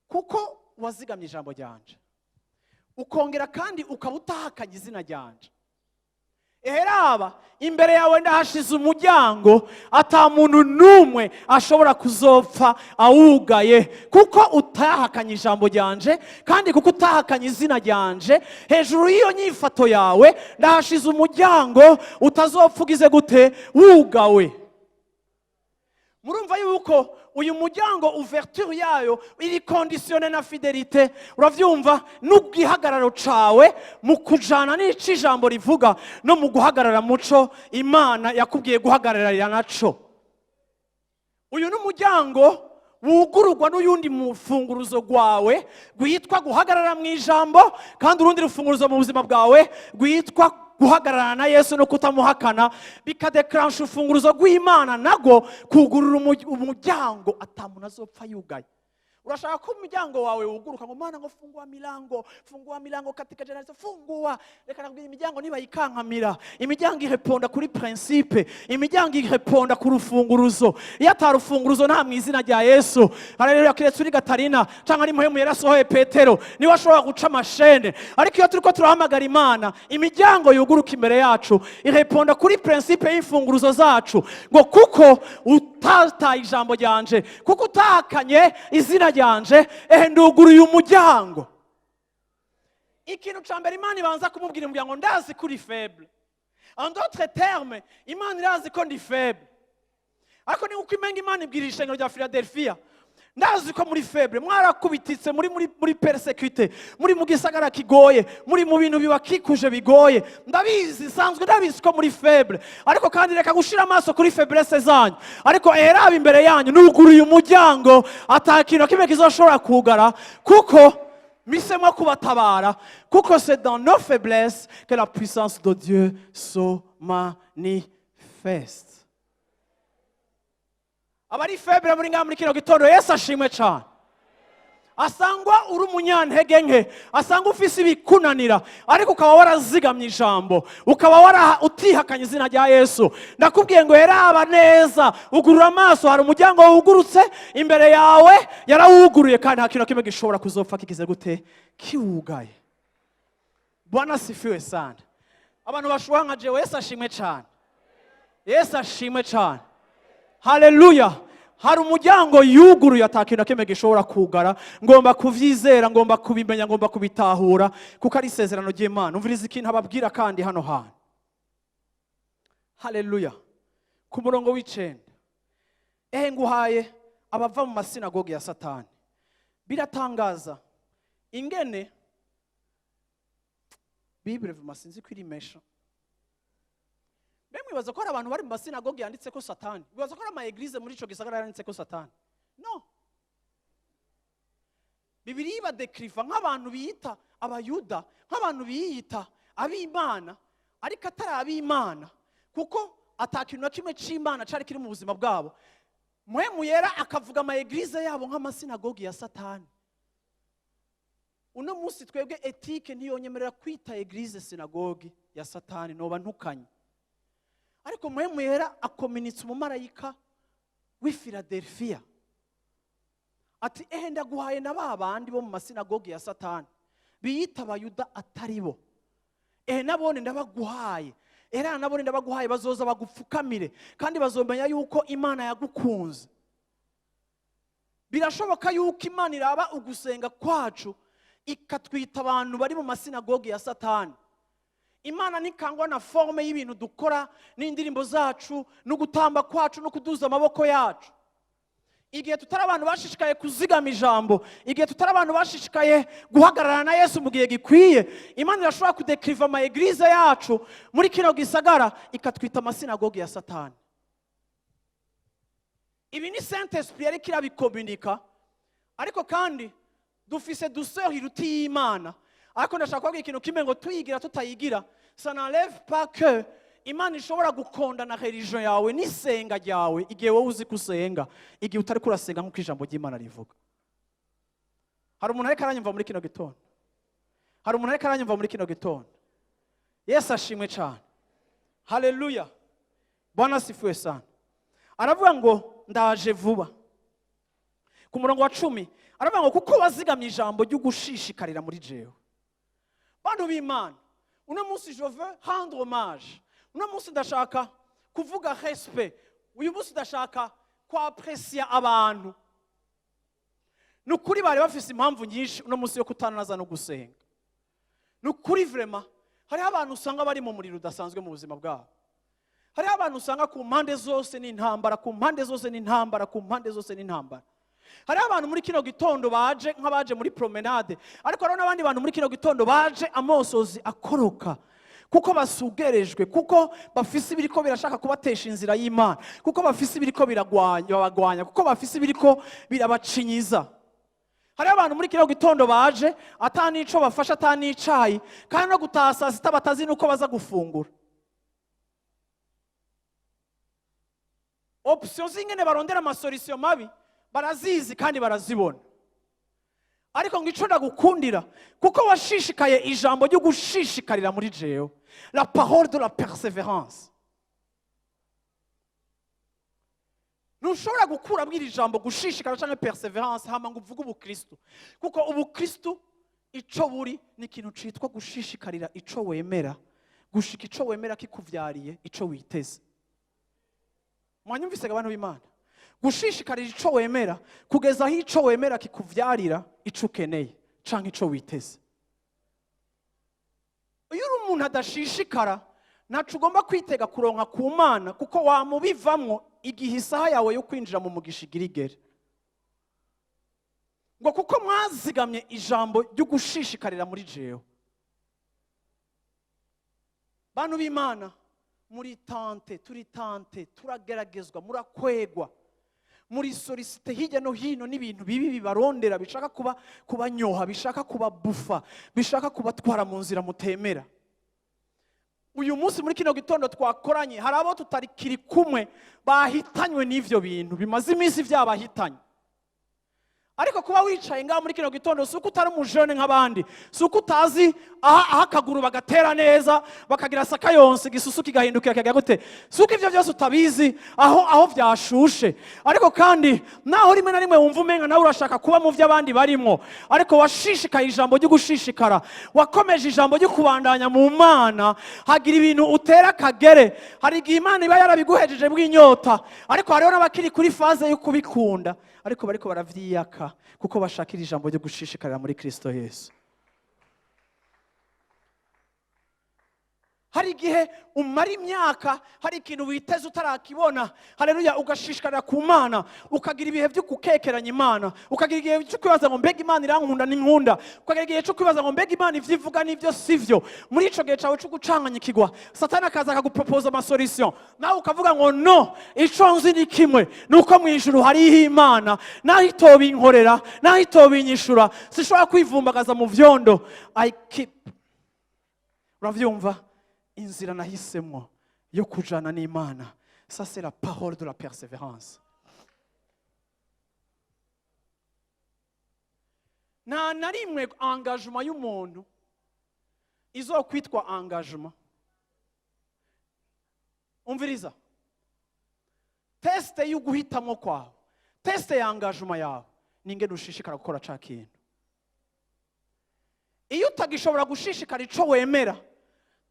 kuko wazigamye ijambo ryanje, ukongera kandi ukaba utahakanye izina ryanje, eheraba imbere yawe ndahashize umuryango ata muntu n'umwe ashobora kuzopfa awugaye. Kuko utahakanye ijambo ryanje kandi kuko utahakanye izina ryanje, hejuru y'iyo nyifato yawe ndahashize umuryango utazopfa ugize gute? Wugawe. Murumva yuko uyu muryango, ouverture yayo iri conditionnée na fidélité, uravyumva, n'ubwihagararo cawe mu kujana n'ico ijambo rivuga no mu guhagarara muco Imana yakubwiye guhagararira naco. Uyu ni umuryango wugururwa n'uyundi mufunguruzo rwawe rwitwa guhagarara mu ijambo, kandi urundi rufunguruzo mu buzima bwawe rwitwa guhagararana na Yesu no kutamuhakana, bikadekaransha urufunguruzo rw'Imana nago kugurura umuryango atamuntu azopfa yugaye. Urashaka ko umuryango wawe wuguruka, ngo: "Mana," ngo, "fungua milango, fungua milango katika jina la Yesu, fungua." Reka nakubwira, imiryango nibayikankamira. Imiryango ireponda kuri principe, imiryango ireponda ku rufunguruzo. Iyo atarufunguruzo, nta mu izina rya Yesu. Haleluya! Kiretse uri Gatarina cyangwa ari Muhemu yarasohoye Petero, niwe ashobora guca amashene. Ariko iyo turiko turahamagara Imana, imiryango yuguruka imbere yacu ireponda kuri principe y'imfunguruzo zacu. Ngo kuko utataye ijambo ryanje, kuko utahakanye izina ryanje, ehe nduguruye umuryango. Ikintu ca mbere Imana ibanza kumubwira, imubwira ngo: "Ndazi ko uri faible." En d'autres termes, Imana irazi ko ndi faible, ariko ni uko imenga Imana ibwira ishengero rya Philadelphia: "Ndazi ko muri faible, mwarakubititse, muri persécuté, muri mu gisagara kigoye, muri mu bintu bibakikuje bigoye. Ndabizi, nsanzwe ndabizi ko muri faible, ariko kandi reka gushira amaso kuri faiblesse zanyu. Ariko eraba imbere yanyu nuguruye umuryango ata kintu na kimwe kizoshobora kugara, kuko misemo kubatabara, kuko c'est dans nos faiblesses que la puissance de Dieu se manifeste." Abari faible muri ngaha muri kino gitondo, Yesu ashimwe cyane. Asangwa uri umunyantege nke, asangwa ufise ibikunanira, ariko ukaba warazigamye ijambo, ukaba utihakanye izina rya Yesu, ndakubwiye ngo eraba neza, ugurura amaso, hari umuryango wugurutse imbere yawe. Yarawuguruye kandi nta kintu na kimwe gishobora kuzopfa kigize gute? Kiwugaye. Bwana asifiwe sana. Abantu bashuha nka jewe, Yesu ashimwe cyane, Yesu ashimwe cyane, haleluya. Hari umuryango yuguruye, ata kintu na kimwe gishobora kugara. Ngomba kuvyizera, ngomba kubimenya, ngomba kubitahura, kuko ari isezerano ry'Imana. Umviriza ikintu ababwira kandi hano hantu, haleluya. Ku murongo w'9: "Ehe nguhaye abava mu masinagogi ya Satani." Biratangaza ingene Bible vuma, sinzi ko irimesha. Mbe mwibaza ko hari abantu bari mu masinagogi yanditse ko Satani? Mwibaza ko hari ama églises muri ico gisagara yanditse ko Satani? No Bibiliya ibadekiriva nk'abantu biyita Abayuda, nk'abantu biyita ab'Imana, ariko atari ab'Imana, kuko ata kintu na kimwe c'Imana cari kiri mu buzima bwabo. Mpwemu Yera akavuga ama églises yabo nk'amasinagogi ya Satani. Uno munsi twebwe éthique ntiyonyemerera kwita église sinagogi ya Satani, noba ntukanye. Ariko Mpwemu Yera akominitse umumarayika w'i Filadelfiya ati: "Ehe ndaguhaye na ba bandi bo mu masinagogi ya Satani biyita Abayuda atari bo. Ehe nabone ndabaguhaye, era nabone ndabaguhaye, bazoza bagupfukamire kandi bazomenya yuko Imana yagukunze." Birashoboka yuko Imana iraba ugusenga kwacu ikatwita abantu bari mu masinagogi ya Satani. Imana ntikangwa na forme y'ibintu dukora n'indirimbo zacu no gutamba kwacu no kuduza amaboko yacu. Igihe tutari abantu bashishikaye kuzigama ijambo, igihe tutari abantu bashishikaye guhagarara na Yesu mu gihe gikwiye, Imana irashobora kudekiriva ama églises yacu muri kino gisagara ikatwita amasinagogi ya Satani. Ibi ni Saint Esprit ariko irabikominika, ariko kandi dufise douceur iruta y'Imana. Ariko ndashaka kubabwira ikintu kimwe, ngo tuyigira tutayigira, ça n'enlève pas que Imana ishobora gukondana religion yawe n'isenga ryawe, igihe wowe uzi ko usenga, igihe utari kurasenga nk'uko ijambo ry'Imana rivuga. Hari umuntu ariko aranyumva muri kino gitondo? Hari umuntu ariko aranyumva muri kino gitondo? Yesu ashimwe cyane, haleluya. Bwana asifiwe sana. Aravuga ngo: "Ndaje vuba." Ku murongo wa 10 aravuga ngo: "Kuko wazigamye ijambo ry'ugushishikarira muri jewe." Bantu b'Imana, uno munsi je veux rendre hommage, uno munsi ndashaka kuvuga respect, uyu munsi ndashaka kwapresiya abantu. Ni ukuri bari bafise impamvu nyinshi uno munsi yo kutananaza no gusenga. Ni ukuri, vraiment, hariho abantu usanga bari mu muriro udasanzwe mu buzima bwabo. Hariho abantu usanga ku mpande zose ni intambara, ku mpande zose ni intambara, ku mpande zose ni intambara. Hariho abantu muri kino gitondo baje nk'abaje muri promenade, ariko hariho n'abandi bantu muri kino gitondo baje amosozi akoroka, kuko basugerejwe, kuko bafise ibiriko birashaka kubatesha inzira y'Imana, kuko bafise ibiriko birabagwanya, kuko bafise ibiriko birabacinyiza. Hariho abantu muri kino gitondo baje ata n'ico bafashe, ata n'icayi, kandi no gutaha saa sita batazi n'uko baza gufungura. Options z'ingene barondera ama solutions mabi barazizi kandi barazibona. Ariko ngo ico ndagukundira, kuko washishikaye ijambo ryo gushishikarira muri jewe, la parole de la persévérance. Ntushobora gukura iri jambo gushishikara cyangwa persévérance hama ngo uvuge ubukristo, kuko ubukristo ico buri ni ikintu citwa gushishikarira ico wemera, gushika ico wemera kikuvyariye ico witeze. Mwanyumvise, abantu b'Imana? Gushishikarira ico wemera kugeza aho ico wemera kikuvyarira ico ukeneye canke ico witeze. Iyo uri umuntu adashishikara, ntaco ugomba kwitega kuronka ku Mana, kuko wamubivamwo igihe isaha yawe yo kwinjira mu mugisha igira igere. Ngo: "Kuko mwazigamye ijambo ryo gushishikarira muri jewe." Bantu b'Imana, muri tentés, turi tentés, turageragezwa, murakwegwa muri sollicité hirya no hino n'ibintu bibi bibarondera, bishaka kuba kubanyoha, bishaka kubabufa, bishaka kubatwara mu nzira mutemera. Uyu munsi muri kino gitondo twakoranye, hari abo tutarikiri kumwe bahitanywe n'ivyo bintu bimaze iminsi byabahitanye. Ariko kuba wicaye ngaho muri kino gitondo, si uko utari umujene nk'abandi, si uko utazi aho akaguru bagatera neza, bakagira sakayonse, igisusu kigahindukira kikagira gute, si uko ibyo byose utabizi aho byashushe. Ariko kandi naho rimwe na rimwe wumva umenga nawe urashaka kuba mu byo abandi barimo, ariko washishikaye ijambo ryo gushishikara, wakomeje ijambo ryo kubandanya mu Mana. Hagira ibintu utera akagere. Hari igihe Imana iba yarabiguhejeje bw'inyota, ariko hariho n'abakiri kuri phase yo kubikunda, ariko bariko baravyiyaka kuko bashakira ijambo ryo gushishikarira muri Kristo Yesu. Hari igihe umara imyaka, hari ikintu witeze utarakibona, haleluya, ugashishikarira ku Mana, ukagira ibihe byo gukekeranya Imana, ukagira igihe cyo kwibaza ngo mbega Imana irankunda n'inkunda, ukagira igihe cyo kwibaza ngo mbega Imana ivyo ivuga n'ibyo sivyo. Muri ico gihe cawe cyo gucanganyikirwa, Satani akaza akagupropoza amasolution, nawe ukavuga ngo no, ico nzi ni kimwe, ni uko mu ijuru hariho Imana, naho itobinkorera, naho itobinyishura, sishobora kwivumbagaza mu vyondo. I keep, uravyumva, inzira nahisemwo yo kujana n'Imana. Ça, c'est la parole de la persévérance. Nta na rimwe engagement y'umuntu izokwitwa engagement. Umviriza, test y'uguhitamo kwawe, test ya engagement yawe, ni ingene ushishikara gukora ca kintu. Iyo utagishobora gushishikara ico wemera,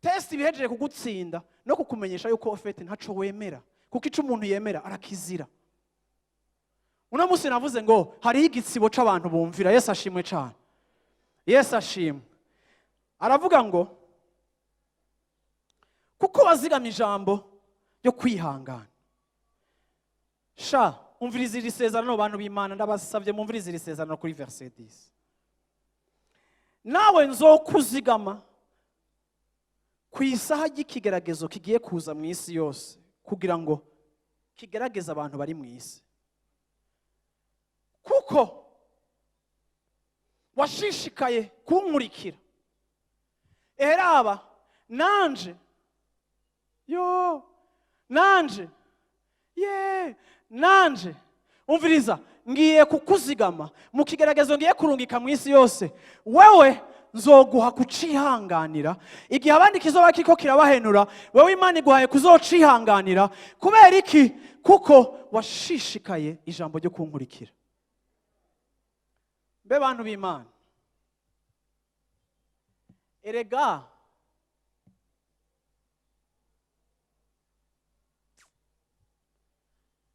test ibihejeje kugutsinda no kukumenyesha yuko au fait ntaco wemera, kuko ico umuntu yemera arakizira. Uno munsi navuze ngo hariho igitsibo c'abantu bumvira. Yesu ashimwe cane, Yesu ashimwe. Aravuga ngo kuko wazigama ijambo ryo kwihangana. Sha, umviriza iri sezerano, bantu b'Imana, ndabasabye mumvirize iri sezerano kuri verset 10: nawe nzokuzigama ku isaha y'ikigeragezo kigiye kuza mu isi yose, kugira ngo kigerageze abantu bari mu isi. Kuko washishikaye kunkurikira, eraba nanje yo nanje ye nanje, umviriza, ngiye kukuzigama mu kigeragezo ngiye kurungika mu isi yose. Wewe nzoguha kucihanganira igihe abandi kizoba kiriko kirabahenura. Wewe Imana iguhaye kuzocihanganira. Kubera iki? Kuko washishikaye ijambo ryo kunkurikira. Mbe bantu b'Imana, erega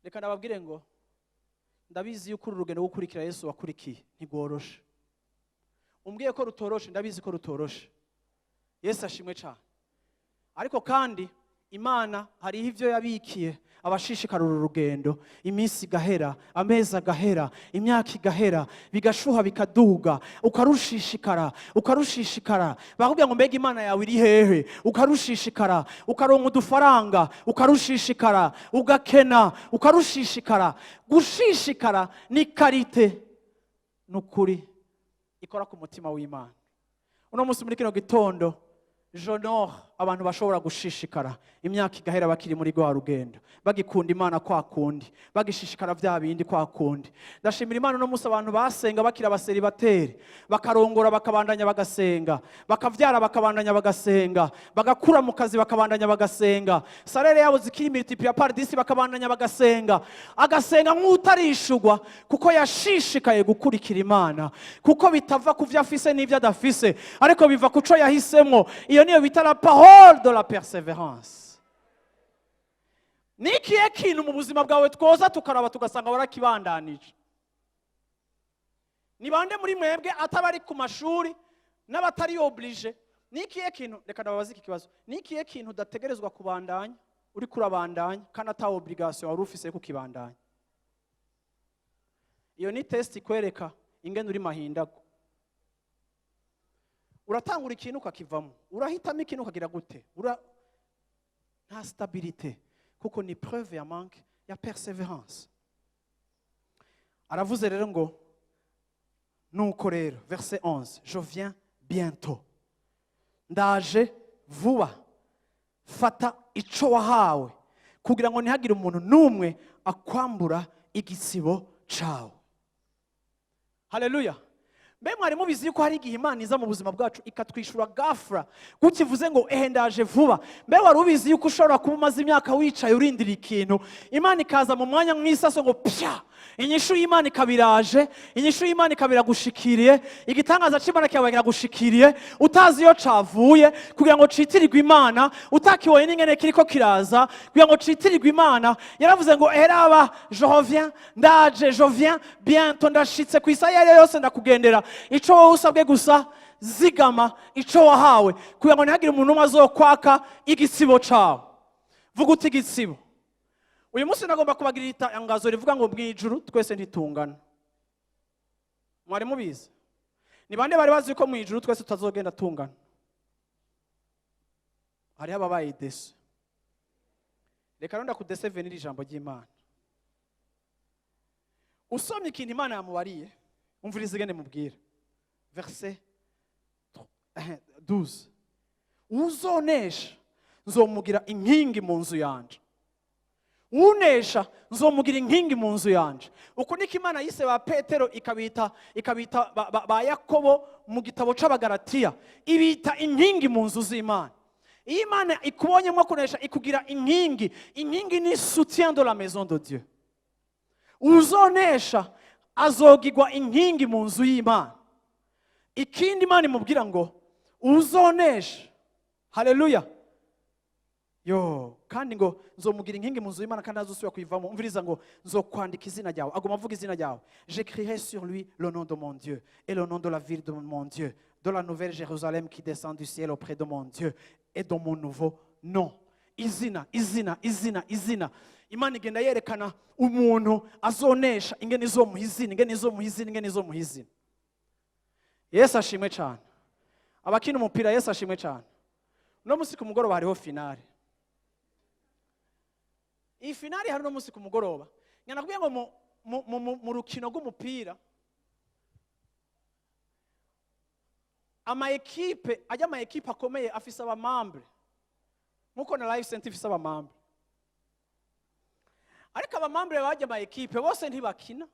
reka ndababwire ngo ndabizi yuko uru rugendo rwo gukurikira Yesu wakurikiye ntigworoshe. Umbwiye ko rutoroshe, ndabizi ko rutoroshe. Yesu ashimwe cyane. Ariko kandi Imana hariho ibyo yabikiye abashishikara uru rugendo. Iminsi igahera, amezi agahera, imyaka igahera, bigashuha, bikaduga, ukarushishikara, ukarushishikara. Bakubwira ngo mbega Imana yawe iri hehe? Ukarushishikara, ukaronka udufaranga, ukarushishikara, ugakena, ukarushishikara. Gushishikara ni qualité, ni ukuri ikora ku mutima w'Imana. Uno munsi muri kino gitondo, j'honore abantu bashobora gushishikara imyaka igahera bakiri muri rwa rugendo, bagikunda Imana kwa kundi, bagishishikara bya bindi kwa kundi. Ndashimira Imana uno munsi abantu basenga bakiri abacélibataires, bakarongora bakabandanya bagasenga, bakavyara bakabandanya bagasenga, bagakura mu kazi bakabandanya bagasenga, salaire yabo zikiri multiplié par 10 bakabandanya bagasenga, agasenga nk'utarishugwa, kuko yashishikaye gukurikira Imana, kuko bitava ku vyo afise n'ivyo adafise, ariko biva ku co yahisemwo. Iyo niyo bita la parole de la persévérance. Ni ikihe kintu mu buzima bwawe twoza tukaraba tugasanga warakibandanije? Ni bande muri mwebwe atabari ku mashuri n'abatari obligé? Ni ikihe kintu, reka ndababaze iki kibazo, ni ikihe kintu udategerezwa kubandanya uriko urabandanya kandi ata obligation wari ufise yo kukibandanya? Iyo ni test ikwereka ingene uri mahindago. Uratangura ikintu ukakivamo, urahitamo ikintu ukagira gute, ura nta stabilité, kuko ni preuve ya manque ya persévérance. Aravuze rero ngo nuko rero, verset 11: je viens bientôt, ndaje vuba. Fata ico wahawe kugira ngo ntihagire umuntu n'umwe akwambura igitsibo cawe. Haleluya! Mbe mwari mubizi yuko hari igihe Imana iza mu buzima bwacu ikatwishura gafura gutya, ivuze ngo: "Ehe, ndaje vuba"? Mbe wari ubizi yuko ushobora kuba umaze imyaka wicaye urindira ikintu, Imana ikaza mu mwanya nk'isaso ngo pya, inyishu y'Imana ikaba iraje, inyishu y'Imana ikaba iragushikiriye, igitangaza c'Imana kikaba kiragushikiriye utazi iyo cavuye, kugira ngo citirirwe Imana, utakibonye n'ingene kiriko kiraza, kugira ngo citirirwe Imana? Yaravuze ngo: "Eraba, je reviens, ndaje, je viens bientôt, ndashitse ku isaha iyo ari yo yose, ndakugendera." Ico wowe usabwe gusa, zigama ico wahawe kugira ngo ntihagire umuntu umwe azokwaka igitsibo cawe. Vuga uti: "Igitsibo." Uyu munsi nagomba kubagirira itangazo rivuga ngo mu ijuru twese ntitungana. Mwari mubizi? Ni bande bari bazi ko mu ijuru twese tutazogenda tungana? Hariho ababaye déçus. Reka rero ndakudeseve n'iri jambo ry'Imana. Usomye ikintu Imana yamubariye, umviriza ingene mubwira, verset 12: "Uzonesha nzomugira inkingi mu nzu yanje." Unesha nzomugira inkingi mu nzu yanje. Uku niko Imana yise ba Petero, ikabita ba Yakobo mu gitabo c'Abagaratiya, ibita inkingi mu nzu z'Imana. Iyo Imana ikubonyemo kunesha, ikugira inkingi. Inkingi ni soutien de la maison de Dieu. Uzonesha azogirwa inkingi mu nzu y'Imana. Ikindi Imana imubwira ngo uzonesha, haleluya, yo kandi ngo nzomugira inkingi mu nzu y'Imana kandi ntazosubira kuyivamo. Umviriza, ngo nzokwandika izina ryawe. Aguma avuga izina ryawe: "J'écrirai sur lui le nom de mon Dieu et le nom de la ville de mon Dieu, de la nouvelle Jérusalem qui descend du ciel auprès de mon Dieu, et de mon nouveau nom." Izina, izina, izina, izina. Imana igenda yerekana umuntu azonesha, ingene izomuha izina, ingene izomuha izina, ingene izomuha izina. Yesu ashimwe cyane. Abakina umupira, Yesu ashimwe cyane. Uno munsi ku mugoroba hariho finale. Iyi finale hari uno munsi ku mugoroba. Nyanakubwiye ngo mu rukino rw'umupira, ama équipe ajya, ama équipe akomeye afise aba membres, nkuko na Life Center ifise aba membres. Ariko aba membres bajya ama équipe bose ntibakina.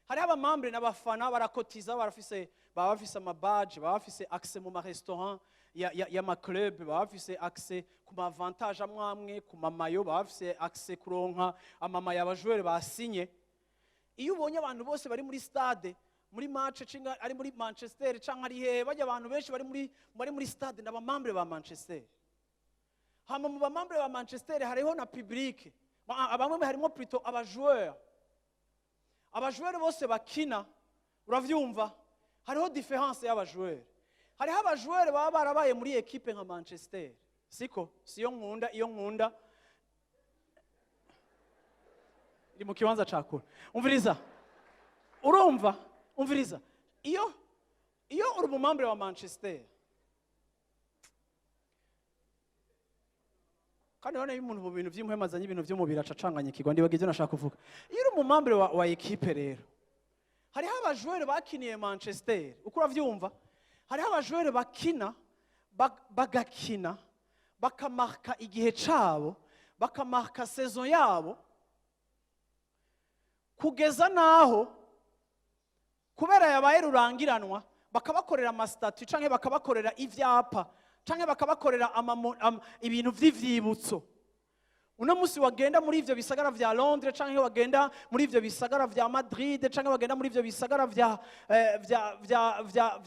Hariho aba membres n'abafana, barakotiza, barafise, baba bafise ama badges, baba bafise accès mu ma restaurant y'ama club, baba bafise accès ku ma avantage amwe amwe, ku ma maillots, baba bafise accès kuronka ama maillots aba joueurs basinye. Iyo ubonye abantu bose bari muri stade, muri match cinga ari muri Manchester canke ari hehe, bajya abantu benshi bari muri stade n'aba membres ba Manchester. Hama mu ba membres ba Manchester hariho na public, bamwe harimo plutôt aba joueurs. Aba joueurs bose bakina, uravyumva, hariho différence y'aba joueurs. Hariho aba joueurs baba barabaye muri équipe nka Manchester, siko siyo nkunda, iyo nkunda iri mu kibanza ca kure. Umviriza, urumva, umviriza, iyo uri umu membre wa Manchester, kandi urabona iyo umuntu mu bintu by'imuhema azanye ibintu by'umubiri aca acanganya ikigwa, ndibaga ibyo nashaka kuvuga. Iyo uri umu membre wa équipe rero, hariho aba joueurs bakiniye Manchester, uko uravyumva, hariho aba joueurs bakina, bagakina, bakamarka igihe cabo, bakamarka saison yabo, kugeza naho kubera yabaye rurangiranwa bakabakorera ama statues canke bakabakorera ivyapa canke bakabakorera ibintu vy'ivyibutso. Uno munsi wagenda muri ivyo bisagara vya Londres canke wagenda muri ivyo bisagara vya Madrid canke wagenda muri ivyo bisagara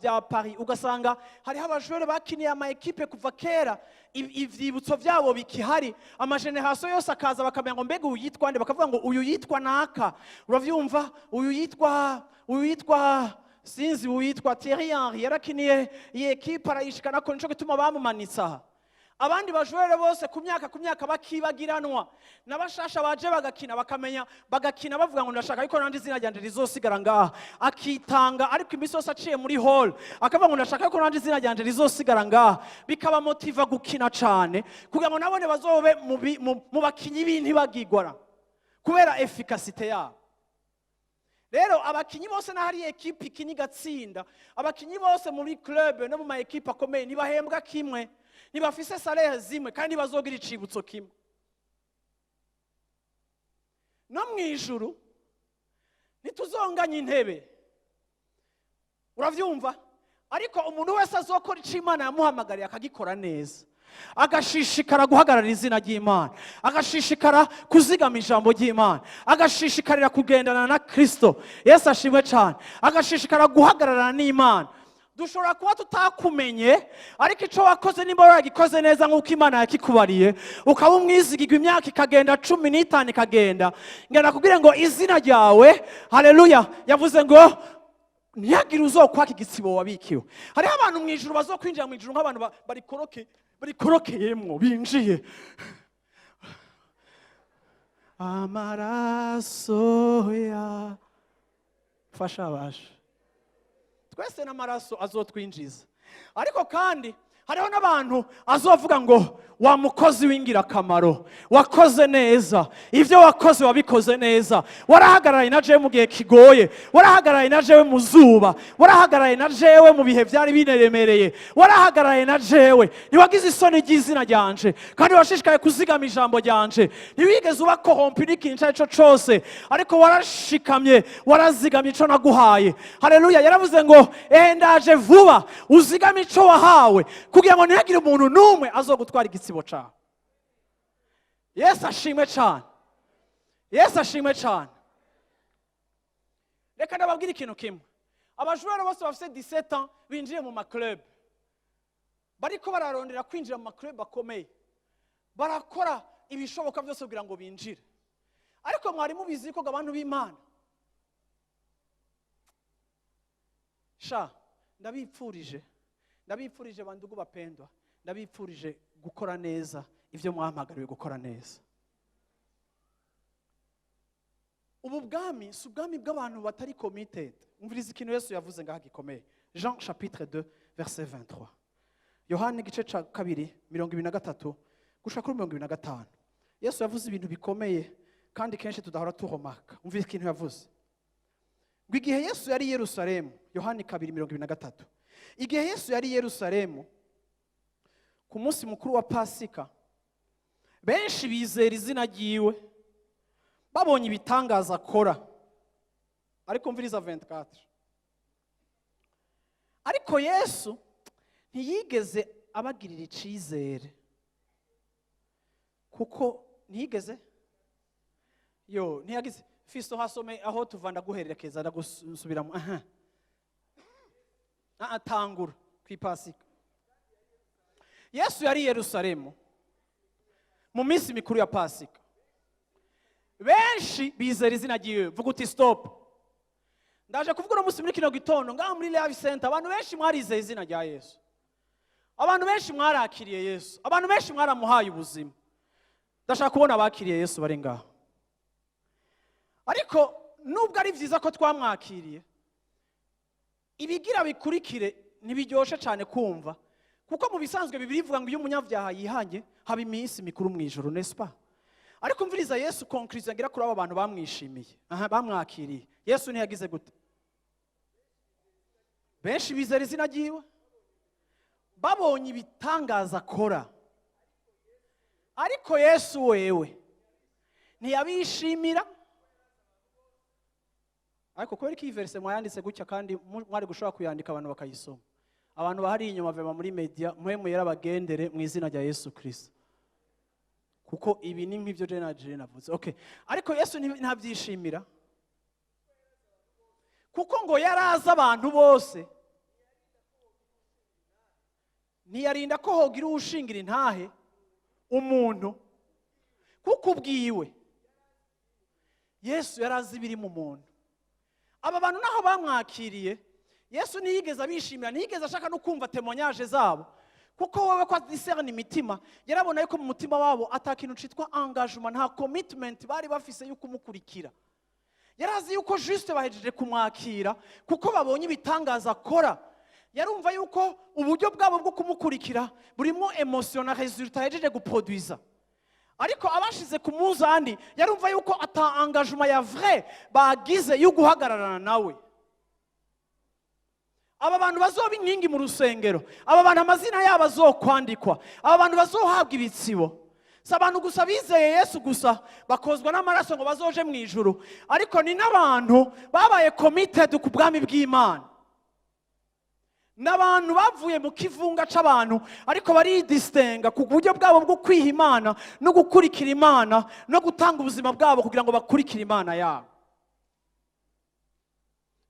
vya Paris, ugasanga hariho aba joueurs bakiniye ama équipe kuva kera, ivyibutso vyabo bikihari. Ama générations yose akaza, bakamenya ngo: "Mbega uyu yitwa nde?" Bakavuga ngo: "Uyu yitwa naka." Uravyumva, uyu yitwa sinzi, uyu yitwa Thierry Henry, yarakiniye iyi équipe arayishikana ko nico gituma bamumanitse aha. Abandi ba joueurs bose ku myaka bakibagiranwa, n'abashasha baje bagakina, bakamenya, bagakina bavuga ngo: "Ndashaka yuko nandi izina ryanje rizosigara ngaha." Akitanga, ariko iminsi yose aciye muri hall akavuga ngo: "Ndashaka yuko nandi izina ryanje rizosigara ngaha." Bikabamotiva gukina cane kugira ngo nabone bazobe mu bakinyi b'intibagirwa kubera efficacité yabo. Rero abakinyi bose, n'aho ari équipe ikina igatsinda, abakinyi bose muri club no mu ma équipe akomeye ntibahembwa kimwe, ntibafise salaire zimwe, kandi ntibazogira icibutso kimwe. No mu ijuru ntituzoba tungana. Ntituzonganya intebe, urabyumva? Ariko umuntu wese azokora icyo Imana yamuhamagariye, akagikora neza, agashishikara guhagarara izina ry'Imana, agashishikara kuzigama ijambo ry'Imana, agashishikarira kugendana na Kirisito, Yesu ashimwe cyane, agashishikara guhagararana n'Imana, dushobora kuba tutakumenye, ariko icyo wakoze nimba waragikoze neza nk'uko Imana yakikubariye, ukaba umwizigirwa, imyaka ikagenda, 15 ikagenda, ngenda kubwire ngo izina ryawe, haleluya, yavuze ngo ntihagire uzokwaka igitsibo wabikiwe. Hariho abantu mu ijuru bazokwinjira mu ijuru nk'abantu barikorokeyemwo, binjiye amaraso ya fasha abasha twese n'amaraso azotwinjiza. Ariko kandi hariho n'abantu azovuga ngo: "Wa mukozi w'ingirakamaro, wakoze neza, ibyo wakoze wabikoze neza, warahagararaye na jewe mu gihe kigoye, warahagararaye na jewe mu zuba, warahagararaye na jewe mu bihe byari bineremereye, warahagararaye na jewe, ntiwagize isoni ry'izina ryanje, kandi washishikaye kuzigama ijambo ryanje, ntiwigeze uba corrompu n'ikintu icyo ari cyo cyose, ariko warashikamye, warazigamye icyo naguhaye." Haleluya! Yaravuze ngo: "Ehe, ndaje vuba, uzigame icyo wahawe, kugira ngo ntihagire umuntu n'umwe azogutwara igitsibo cyawe." Yesu ashimwe cyane, Yesu ashimwe cyane. Reka ndababwire ikintu kimwe: abajoueurs bose bafite 17 ans binjiye mu maclub, bariko bararondera kwinjira mu maclub akomeye, barakora ibishoboka byose kugira ngo binjire. Ariko mwari mubizi ko abantu b'Imana sha, ndabipfurije, ndabipfurije, bandugu bapendwa, ndabipfurije gukora neza ibyo mwahamagariwe gukora neza. Ubu bwami si ubwami bw'abantu batari committed. Umviriza ikintu Yesu yavuze ngaha gikomeye, Jean chapitre 2 verset 23, Yohani igice cya 2, 23 gushika kuri 25. Yesu yavuze ibintu bikomeye kandi kenshi tudahora tuhomaka. Umviriza ikintu yavuze ngo igihe Yesu yari i Yerusalemu, Yohani 2, 23, igihe Yesu yari i Yerusalemu ku munsi mukuru wa Pasika, benshi bizera izina ryiwe babonye ibitangaza akora. Ariko mviriza 24: ariko Yesu ntiyigeze abagirira icyizere, kuko ntiyigeze yo ntiyagize fiso. Hasome aho tuva, ndaguherekeza, ndagusubiramo. Aha. Ah, tangura ku Ipasika. Yesu yari i Yerusalemu mu minsi mikuru ya Pasika, benshi bizera izina ryiwe. Vuga uti: "Stop." Ndaje kuvuga uno munsi muri kino gitondo ngaha muri Life Center, abantu benshi mwarizeye izina rya Yesu, abantu benshi mwarakiriye Yesu, abantu benshi mwaramuhaye ubuzima. Ndashaka kubona abakiriye Yesu bari ngaho. Ariko nubwo ari byiza ko twamwakiriye, ibigira bikurikire ntibiryoshe cyane kumva, kuko mu bisanzwe Bibiliya ivuga ngo iyo umunyabyaha yihanye haba iminsi mikuru mu ijoro, n'est-ce pas? Ariko umviriza Yesu, conclusion ngira kuri abo bantu bamwishimiye, aha bamwakiriye. Yesu ntiyagize gute? Benshi bizera izina ryiwe babonye ibitangaza akora, ariko Yesu wewe ntiyabishimira. Ariko kubera ko iyi verset mwayanditse gutya kandi mwari gushobora kuyandika abantu bakayisoma, abantu bahari inyuma vema muri media, mwe muyera bagendere mu izina rya Yesu Kirisito, kuko ibi ni nk'ibyo je na je navuze. Okay, ariko Yesu ntabyishimira, kuko ngo yari azi abantu bose, ntiyarinda ko hogira uwushingira intahe umuntu, kuko ubwiwe Yesu yari azi ibiri mu muntu. Aba bantu naho bamwakiriye, Yesu ntiyigeze abishimira, ntiyigeze ashaka no kumva témoignages zabo, kuko wowe ko adiscerna imitima, yarabona yuko mu mutima wabo ata kintu citwa engagement, nta commitment bari bafise yo kumukurikira. Yari azi yuko juste bahejeje kumwakira kuko babonye ibitangaza akora. Yarumva yuko uburyo bwabo bwo kumukurikira burimo émotion na résultat yahejeje guproduiza, ariko abashize ku munzani yarumva yuko ata engagement ya vrai bagize yo guhagararana nawe. Aba bantu bazoba inkingi mu rusengero, aba bantu amazina yabo azokwandikwa, aba bantu bazohabwa ibitsibo, Si abantu gusa bizeye Yesu gusa bakozwa n'amaraso ngo bazoje mu ijuru, ariko ni n'abantu babaye committed ku bwami bw'Imana, n'abantu bavuye mu kivunga c'abantu, ariko baridistinga ku buryo bwabo bwo kwiha Imana no gukurikira Imana no gutanga ubuzima bwabo kugira ngo bakurikire Imana yabo.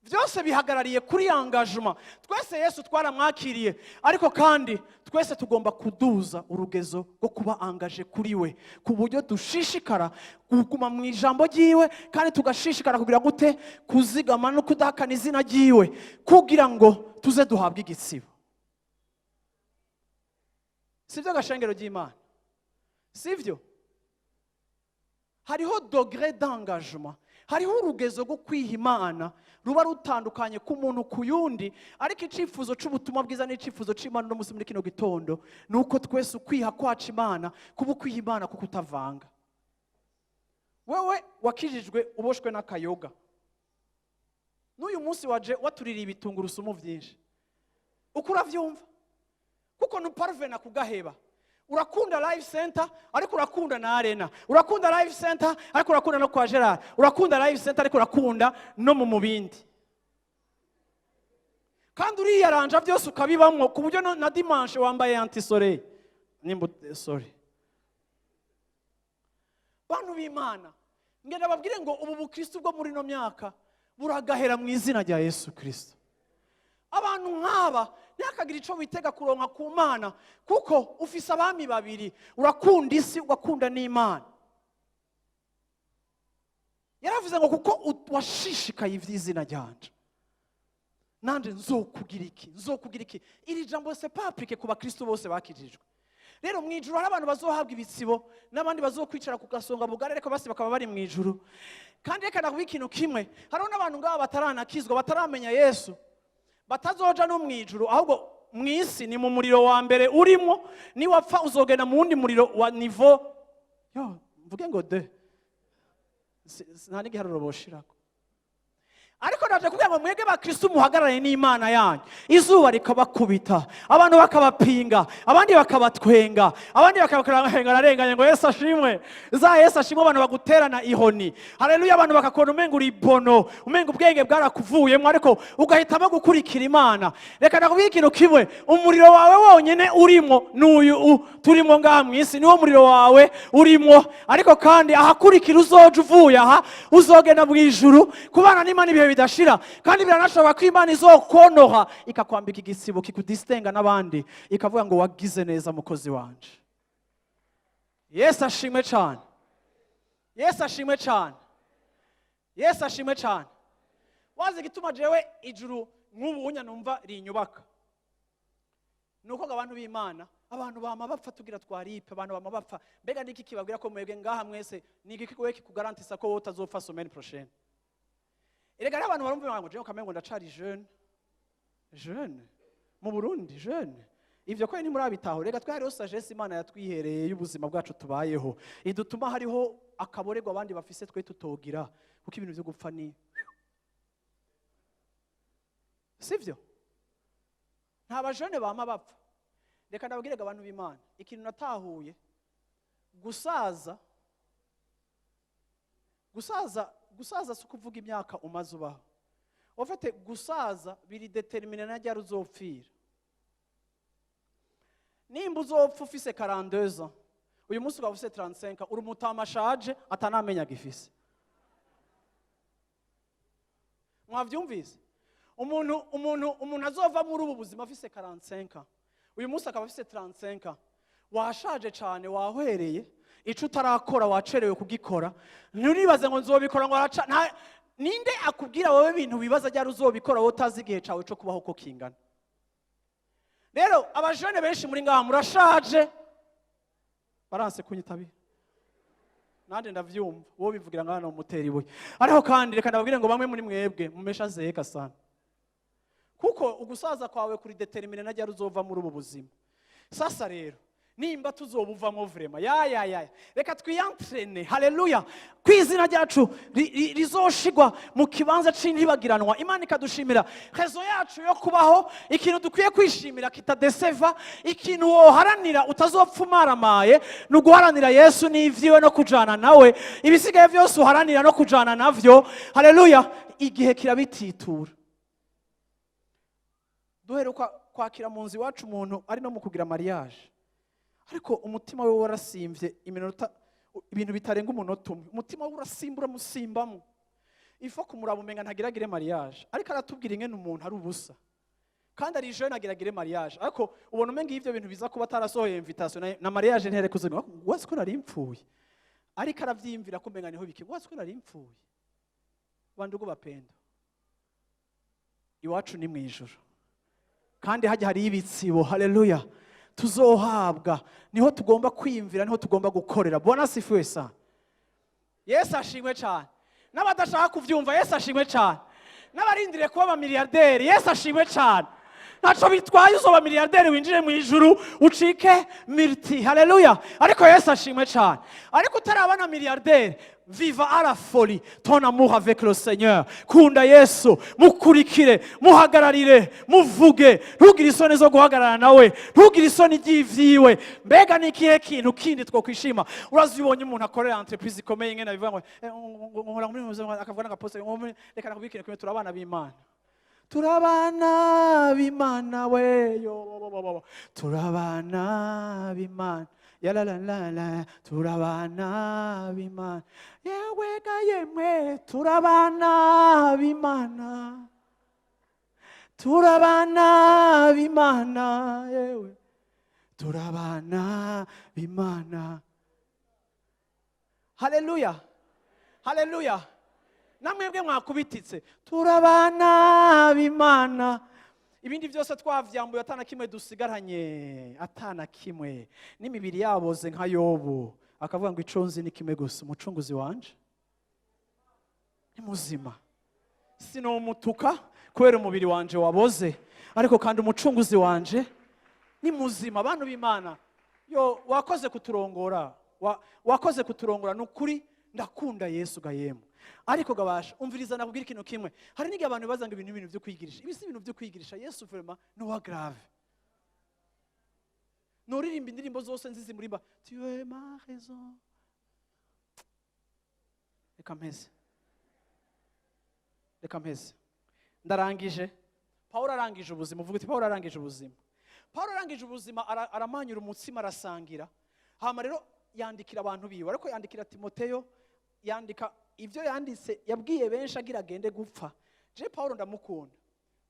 Byose bihagarariye kuri engagement. Twese Yesu twaramwakiriye, ariko kandi twese tugomba kuduza urugezo rwo kuba engagé kuri we, ku buryo dushishikara kuguma mu ijambo ryiwe, kandi tugashishikara kugira gute? Kuzigama no kudahakana izina ryiwe, kugira ngo tuze duhabwe igitsibo. Sibyo, gashengero ry'Imana? Sibyo? Hariho degré d'engagement, hariho urugezo rwo kwiha Imana ruba rutandukanye ku muntu ku yundi. Ariko icyifuzo cy'ubutumwa bwiza n'icyifuzo cy'Imana uno munsi muri kino gitondo ni uko twese ukwiha kwacu Imana kuba ukwiha Imana kuko utavanga. Wewe wakijijwe uboshwe n'akayoga, n'uyu munsi waje watuririye ibitungurusumu byinshi, uko urabyumva, kuko ntuparvena kugaheba. Urakunda Life Center, ariko urakunda na Arena. Urakunda Life Center, ariko urakunda no kwa Gerard. Urakunda Life Center, ariko urakunda no mu mubindi. Kandi uriyaranja byose ukabibamwo, ku buryo na dimanche wambaye anti-soleil nimba sorry. Bantu b'Imana, ngenda babwire ngo ubu bukristo bwo muri ino myaka buragahera mu izina rya Yesu Kirisito. Abantu nk'aba ntihakagire icyo witega kuronka ku Mana, kuko ufise abami babiri: urakunda isi, ugakunda n'Imana. Yaravuze ngo kuko washishikaye iby'izina ryanje, nanjye nzokugira iki? Nzokugira iki? Iri jambo c'est pas appliqué ku bakristo bose bakijijwe. Rero mu ijuru hari abantu bazohabwa ibitsibo n'abandi bazokwicara ku gasonga bugari, ariko basi bakaba bari mu ijuru. Kandi reka nakuba ikintu kimwe: hariho n'abantu ngaba bataranakizwa, bataramenya Yesu, batazoja no mu ijuru, ahubwo mu isi ni mu muriro wa mbere urimo. Niwapfa uzogenda mu wundi muriro wa niveau yo mvuge ngo de nta n'igiharuro boshirako. Ariko naje kugira ngo mwebwe bakristo muhagararane n'Imana yanyu, izuba rikabakubita, abantu bakabapinga, abandi bakabatwenga, abandi bakabakora ararenganye, ngo Yesu ashimwe, za Yesu ashimwe. Abantu baguterana ihoni, haleluya, abantu bakakubona umenga uri bono, umenga ubwenge bwarakuvuyemo, ariko ugahitamo gukurikira Imana. Reka nakubwire ikintu kimwe: umuriro wawe wonyene urimo n'uyu turimo ngaha mu isi, niwo muriro wawe urimo. Ariko kandi ahakurikira uzoja uvuye aha, uzogenda mu ijuru kubana n'Imana ibihe bidashira. Kandi biranashoboka ko Imana izokonoha, ikakwambika igisibo kikudistinga n'abandi, ikavuga ngo wagize neza, mukozi wanje. Yesu ashimwe cyane! Yesu ashimwe cyane! Yesu ashimwe cyane! Wazi igituma jewe ijuru nk'ubu unya numva rinyubaka? Ni uko ngo abantu b'Imana, abantu bama bapfa, tugira twaripe, abantu bama bapfa. Mbega niki kibabwira ko mwebwe ngaha mwese, ni igiki we kikugarantisa ko wowe utazopfa semaine prochaine? Erega hariho abantu barumva ngo jewe kamengo ndacari jeune, jeune mu Burundi, jeune. Ivyo ko ntimurabitaho. Reka twe hariho sagesse Imana yatwihereye y'ubuzima bwacu tubayeho, idutuma hariho akaborerwa abandi bafise twe tutogira, kuko ibintu vyo gupfa ni sivyo? Nta bajene bama bapfa. Reka ndababwire, abantu b'Imana, ikintu natahuye: gusaza, gusaza, gusaza si ukuvuga imyaka umaze ubaho. Ufite gusaza biri déterminé na ryari uzopfira. Nimba uzopfa ufise 42, uyu munsi ukaba ufise 35, uri umutama ashaje atanamenya gifise. Mwavyumvise? Umuntu azova muri ubu buzima afise 45, uyu munsi akaba afise 35, washaje cyane, wahwereye. Ico utarakora wacerewe kugikora. Nturibaze ngo nzobikora, ngo araca ninde akubwira wowe ibintu wibaza ryari uzobikora, wowe utazi igihe cawe co kubaho ko kingana? Rero abajene benshi muri ngaha murashaje, baranse kunyitabira, nanjye ndavyumva. Wowe bivugira ngaha mutera ibuye. Ariko kandi reka ndababwire ngo bamwe muri mwebwe mumesha zeeka sana, kuko ugusaza kwawe kuri déterminé na ryari uzova muri ubu buzima. Sasa rero Nimba tuzobuvamo vraiment, ya ya ya, reka twiyantrene. Haleluya! Ku izina ryacu rizoshigwa mu kibanza c'intibagiranwa, Imana ikadushimira. Raison yacu yo kubaho, ikintu dukwiye kwishimira kitadeseva, ikintu woharanira utazopfa umaramaye, ni uguharanira Yesu n'ivyiwe no kujana nawe. Ibisigaye vyose uharanira no kujana navyo, haleluya, igihe kirabititura. Duheruka kwakira mu nzu iwacu umuntu ari no mu kugira mariage, ariko umutima we warasimvye iminota, ibintu bitarenga umunota umwe, umutima we urasimba, uramusimbamo ifo kumuraba umenga ntagiragire mariage. Ariko aratubwira ingene umuntu ari ubusa, kandi ari jeune, agiragire mariage, ariko ubona umenga iyo ivyo bintu biza kuba atarasohoye invitation na mariage ntere kuzinga. Wazi ko nari mpfuye, ariko aravyiyumvira ko umenga niho biki. Wazi ko nari mpfuye. Bandugu bapendo, iwacu ni mwijuru, kandi hajya hariyo ibitsibo, haleluya, tuzohabwa. Niho tugomba kwiyumvira, niho tugomba gukorera. Bwana asifiwe sana. Yesu ashimwe cyane. N'abadashaka kuvyumva, Yesu ashimwe cyane. N'abarindiriye kuba abamiliyarderi, Yesu ashimwe cyane. Ntaco bitwaye, uzoba miliyarderi winjire mu ijuru ucike multi. Haleluya! Ariko Yesu ashimwe cyane. Ariko utaraba na miliyarderi, viva à la folie ton amour avec le Seigneur. Kunda Yesu, mukurikire, muhagararire, muvuge. Ntugire isoni zo guhagarara nawe, ntugire isoni ry'ivyiwe. Mbega ni ikihe kintu kindi twokwishima? Urazi, ubonye umuntu akorera entreprise ikomeye, ingene bivuga ngo ngo nkora muri akavuga n'agaposte ngo reka nakubwire ikintu kimwe: turabana b'Imana, turabana b'Imana we. Yo bo, bo, bo, bo. Turabana b'Imana, yalalalala, turabana b'Imana, yewe ga yemwe, turabana b'Imana, turabana b'Imana, yewe, turabana b'Imana. Haleluya, haleluya! Namwebwe mwakubititse, turabana b'Imana. Ibindi byose twavyambuye, atana kimwe dusigaranye, atana kimwe, n'imibiri yaboze nka Yobu, akavuga ngo ico nzi ni kimwe gusa: umucunguzi wanje ni muzima. Sinomutuka kubera umubiri wanje waboze, ariko kandi umucunguzi wanje ni muzima. Abantu b'Imana, yo wakoze kuturongora, wakoze kuturongora. Ni ukuri ndakunda Yesu gayemu. Ariko gabasha umviriza, nakubwira ikintu kimwe: hari n'igihe abantu baza ngo ibintu, ibintu byo kwigirisha. Ibi si ibintu byo kwigirisha. Yesu vraiment ni uwa grave. Nuririmba indirimbo zose nzizi murimba, tu es ma raison. Reka mpeze, reka mpeze, ndarangije. Pawulo arangije ubuzima. Uvuga uti: "Pawulo arangije ubuzima." Pawulo arangije ubuzima, aramanyura umutsima, arasangira. Hama rero yandikira abantu biwe, ariko yandikira Timoteyo, yandika ibyo yanditse, yabwiye benshi agira agende gupfa. Je Pawulo ndamukunda.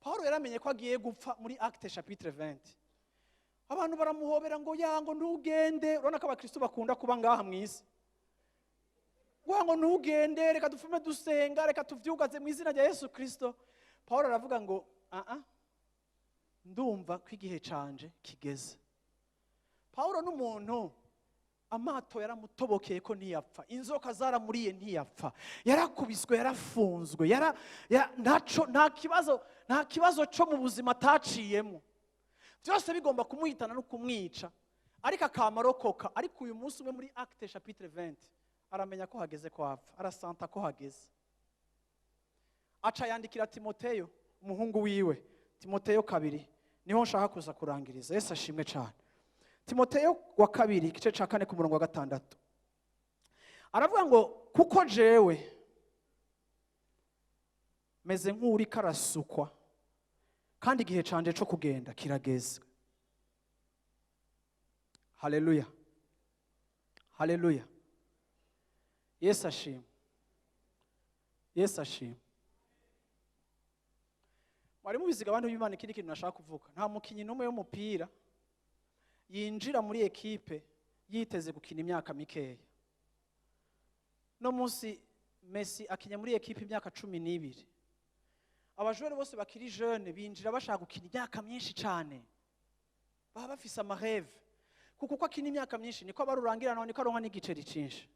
Pawulo yaramenye ko agiye gupfa muri Actes chapitre 20. Abantu baramuhobera ngo yango ntugende. Urabona ko abakristo bakunda kuba ngaha mu isi. Ngo ntugende, reka dupfume dusenga, reka tuvyugaze mu izina rya Yesu Kristo. Paul aravuga ngo aa, ndumva ko igihe canje kigeze. Paulo n'umuntu amato yaramutobokeye ko ntiyapfa, inzoka zaramuriye ntiyapfa, yarakubiswe, yarafunzwe, ntaco, nta kibazo, nta kibazo cyo mu buzima ataciyemo. Byose bigomba kumuhitana no kumwica, ariko akamarokoka. Ariko uyu munsi umwe muri Actes chapitre 20 aramenya ko hageze ko apfa, arasanta ko hageze. Aca yandikira Timoteyo umuhungu wiwe. Timoteyo kabiri niho nshaka kuza kurangiriza. Yesu ashimwe cyane. Timoteyo wa kabiri, igice cya 4 ku murongo wa 6, aravuga ngo kuko jewe meze nk'uriko arasukwa, kandi igihe canje co kugenda kirageze. Haleluya, haleluya! Yesu ashimwe, Yesu ashimwe. Mwari mubiziga, abantu b'Imana? Ikindi kintu nashaka kuvuga: nta mukinyi n'umwe w'umupira yinjira muri ekipe yiteze gukina imyaka mikeya. No munsi Messi akinya muri ekipe imyaka 12. Abajore bose bakiri jeune binjira bashaka gukina imyaka myinshi cyane, baba bafise ama rêves, kuko uko akina imyaka myinshi niko abarurangira, niko aronka n'igiceri cyinshi.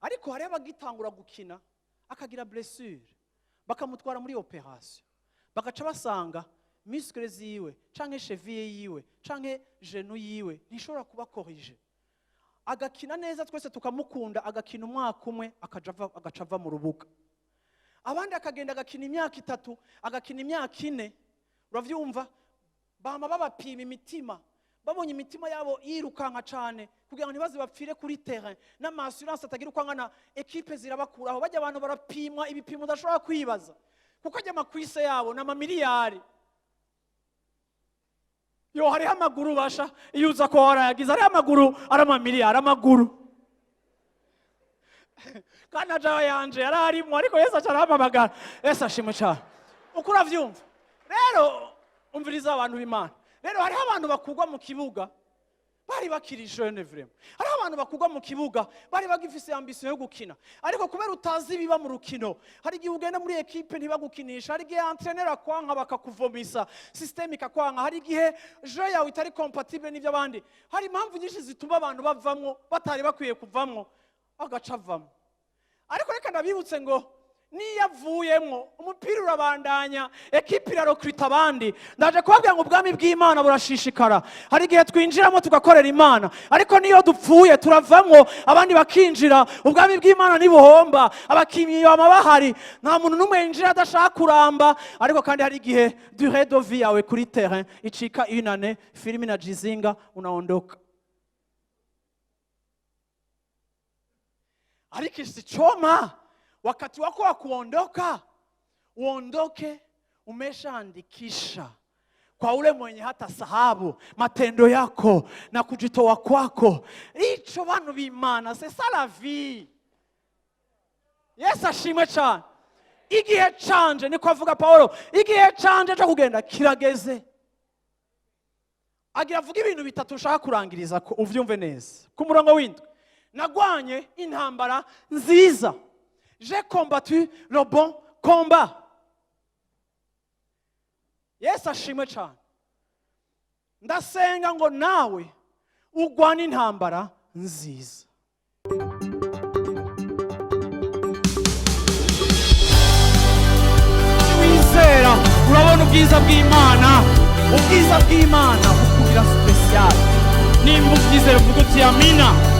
Ariko hariho abagitangura gukina akagira blessure, bakamutwara muri opération, bagaca basanga Muscle ziwe canke cheville yiwe canke genou yiwe ntishobora kuba corrigée. Agakina neza, twese tukamukunda, agakina umwaka umwe, agaca ava mu rubuga. Abandi akagenda agakina imyaka 3, agakina imyaka 4. Uravyumva, bama babapima imitima, babonye imitima yabo yirukanka cane, kugira ngo ntibaze bapfire kuri terrain, n'ama assurance atagira uko angana, équipe zirabakuraho. Bajya abantu barapimwa ibipimo udashobora kwibaza, kuko ajya ama cuisse yabo ni amamiliyari. Yo, hariho amaguru basha, iyo uza ko warayagize, hariho amaguru ari amamiliyari, amaguru. Kandi ajawa yanje yari arimo, ariko Yesu aca arampamagara. Yesu ashimwe cyane. Uko uravyumva rero, umviriza, abantu b'Imana. Rero hariho abantu bakugwa mu kibuga bari bakiri jeune vraiment. Hariho abantu bakugwa mu kibuga bari bagifise ambition yo gukina, ariko kubera utazi ibiba mu rukino, hari igihe ugenda muri équipe ntibagukinisha, hari igihe entraîneur akwanka, bakakuvomisa, système ikakwanka, hari igihe jeu yawe itari compatible n'iby'abandi. Hari impamvu nyinshi zituma abantu bavamwo batari bakwiye kuvamwo, agaca avamwo. Ariko reka ndabibutse ngo niyo avuyemwo, umupira urabandanya, équipe irarecruta abandi. Ndaje kubabwira ngo ubwami bw'Imana burashishikara. Hari igihe twinjiramo tugakorera Imana, ariko niyo dupfuye turavamwo, abandi bakinjira. Ubwami bw'Imana ntibuhomba, abakinnyi bama bahari. Nta muntu n'umwe yinjira adashaka kuramba. Ariko kandi hari igihe durée de vie yawe kuri terrain icika une année, filimi na jizinga, unaondoka. Ariko isichoma, wakati wako wa kuondoka, uondoke umeshaandikisha kwa ule mwenye hata sahabu matendo yako na kujitoa kwako. Ico, bantu b'Imana, c'est ça la vie. Yesu ashimwe cyane. Igihe canje, niko avuga Paulo, igihe canje cyo kugenda kirageze. Agira avuga ibintu bitatu ushaka kurangiriza ko uvyumve neza. Ku murongo w'7: "Nagwanye intambara nziza." J'ai combattu le bon combat. Yesu ashimwe cyane. Ndasenga ngo nawe ugwane intambara nziza. Wizera, urabona ubwiza bw'Imana. Ubwiza bw'Imana bukugira spécial. Nimba ubyizera, uvuga uti: "Amina."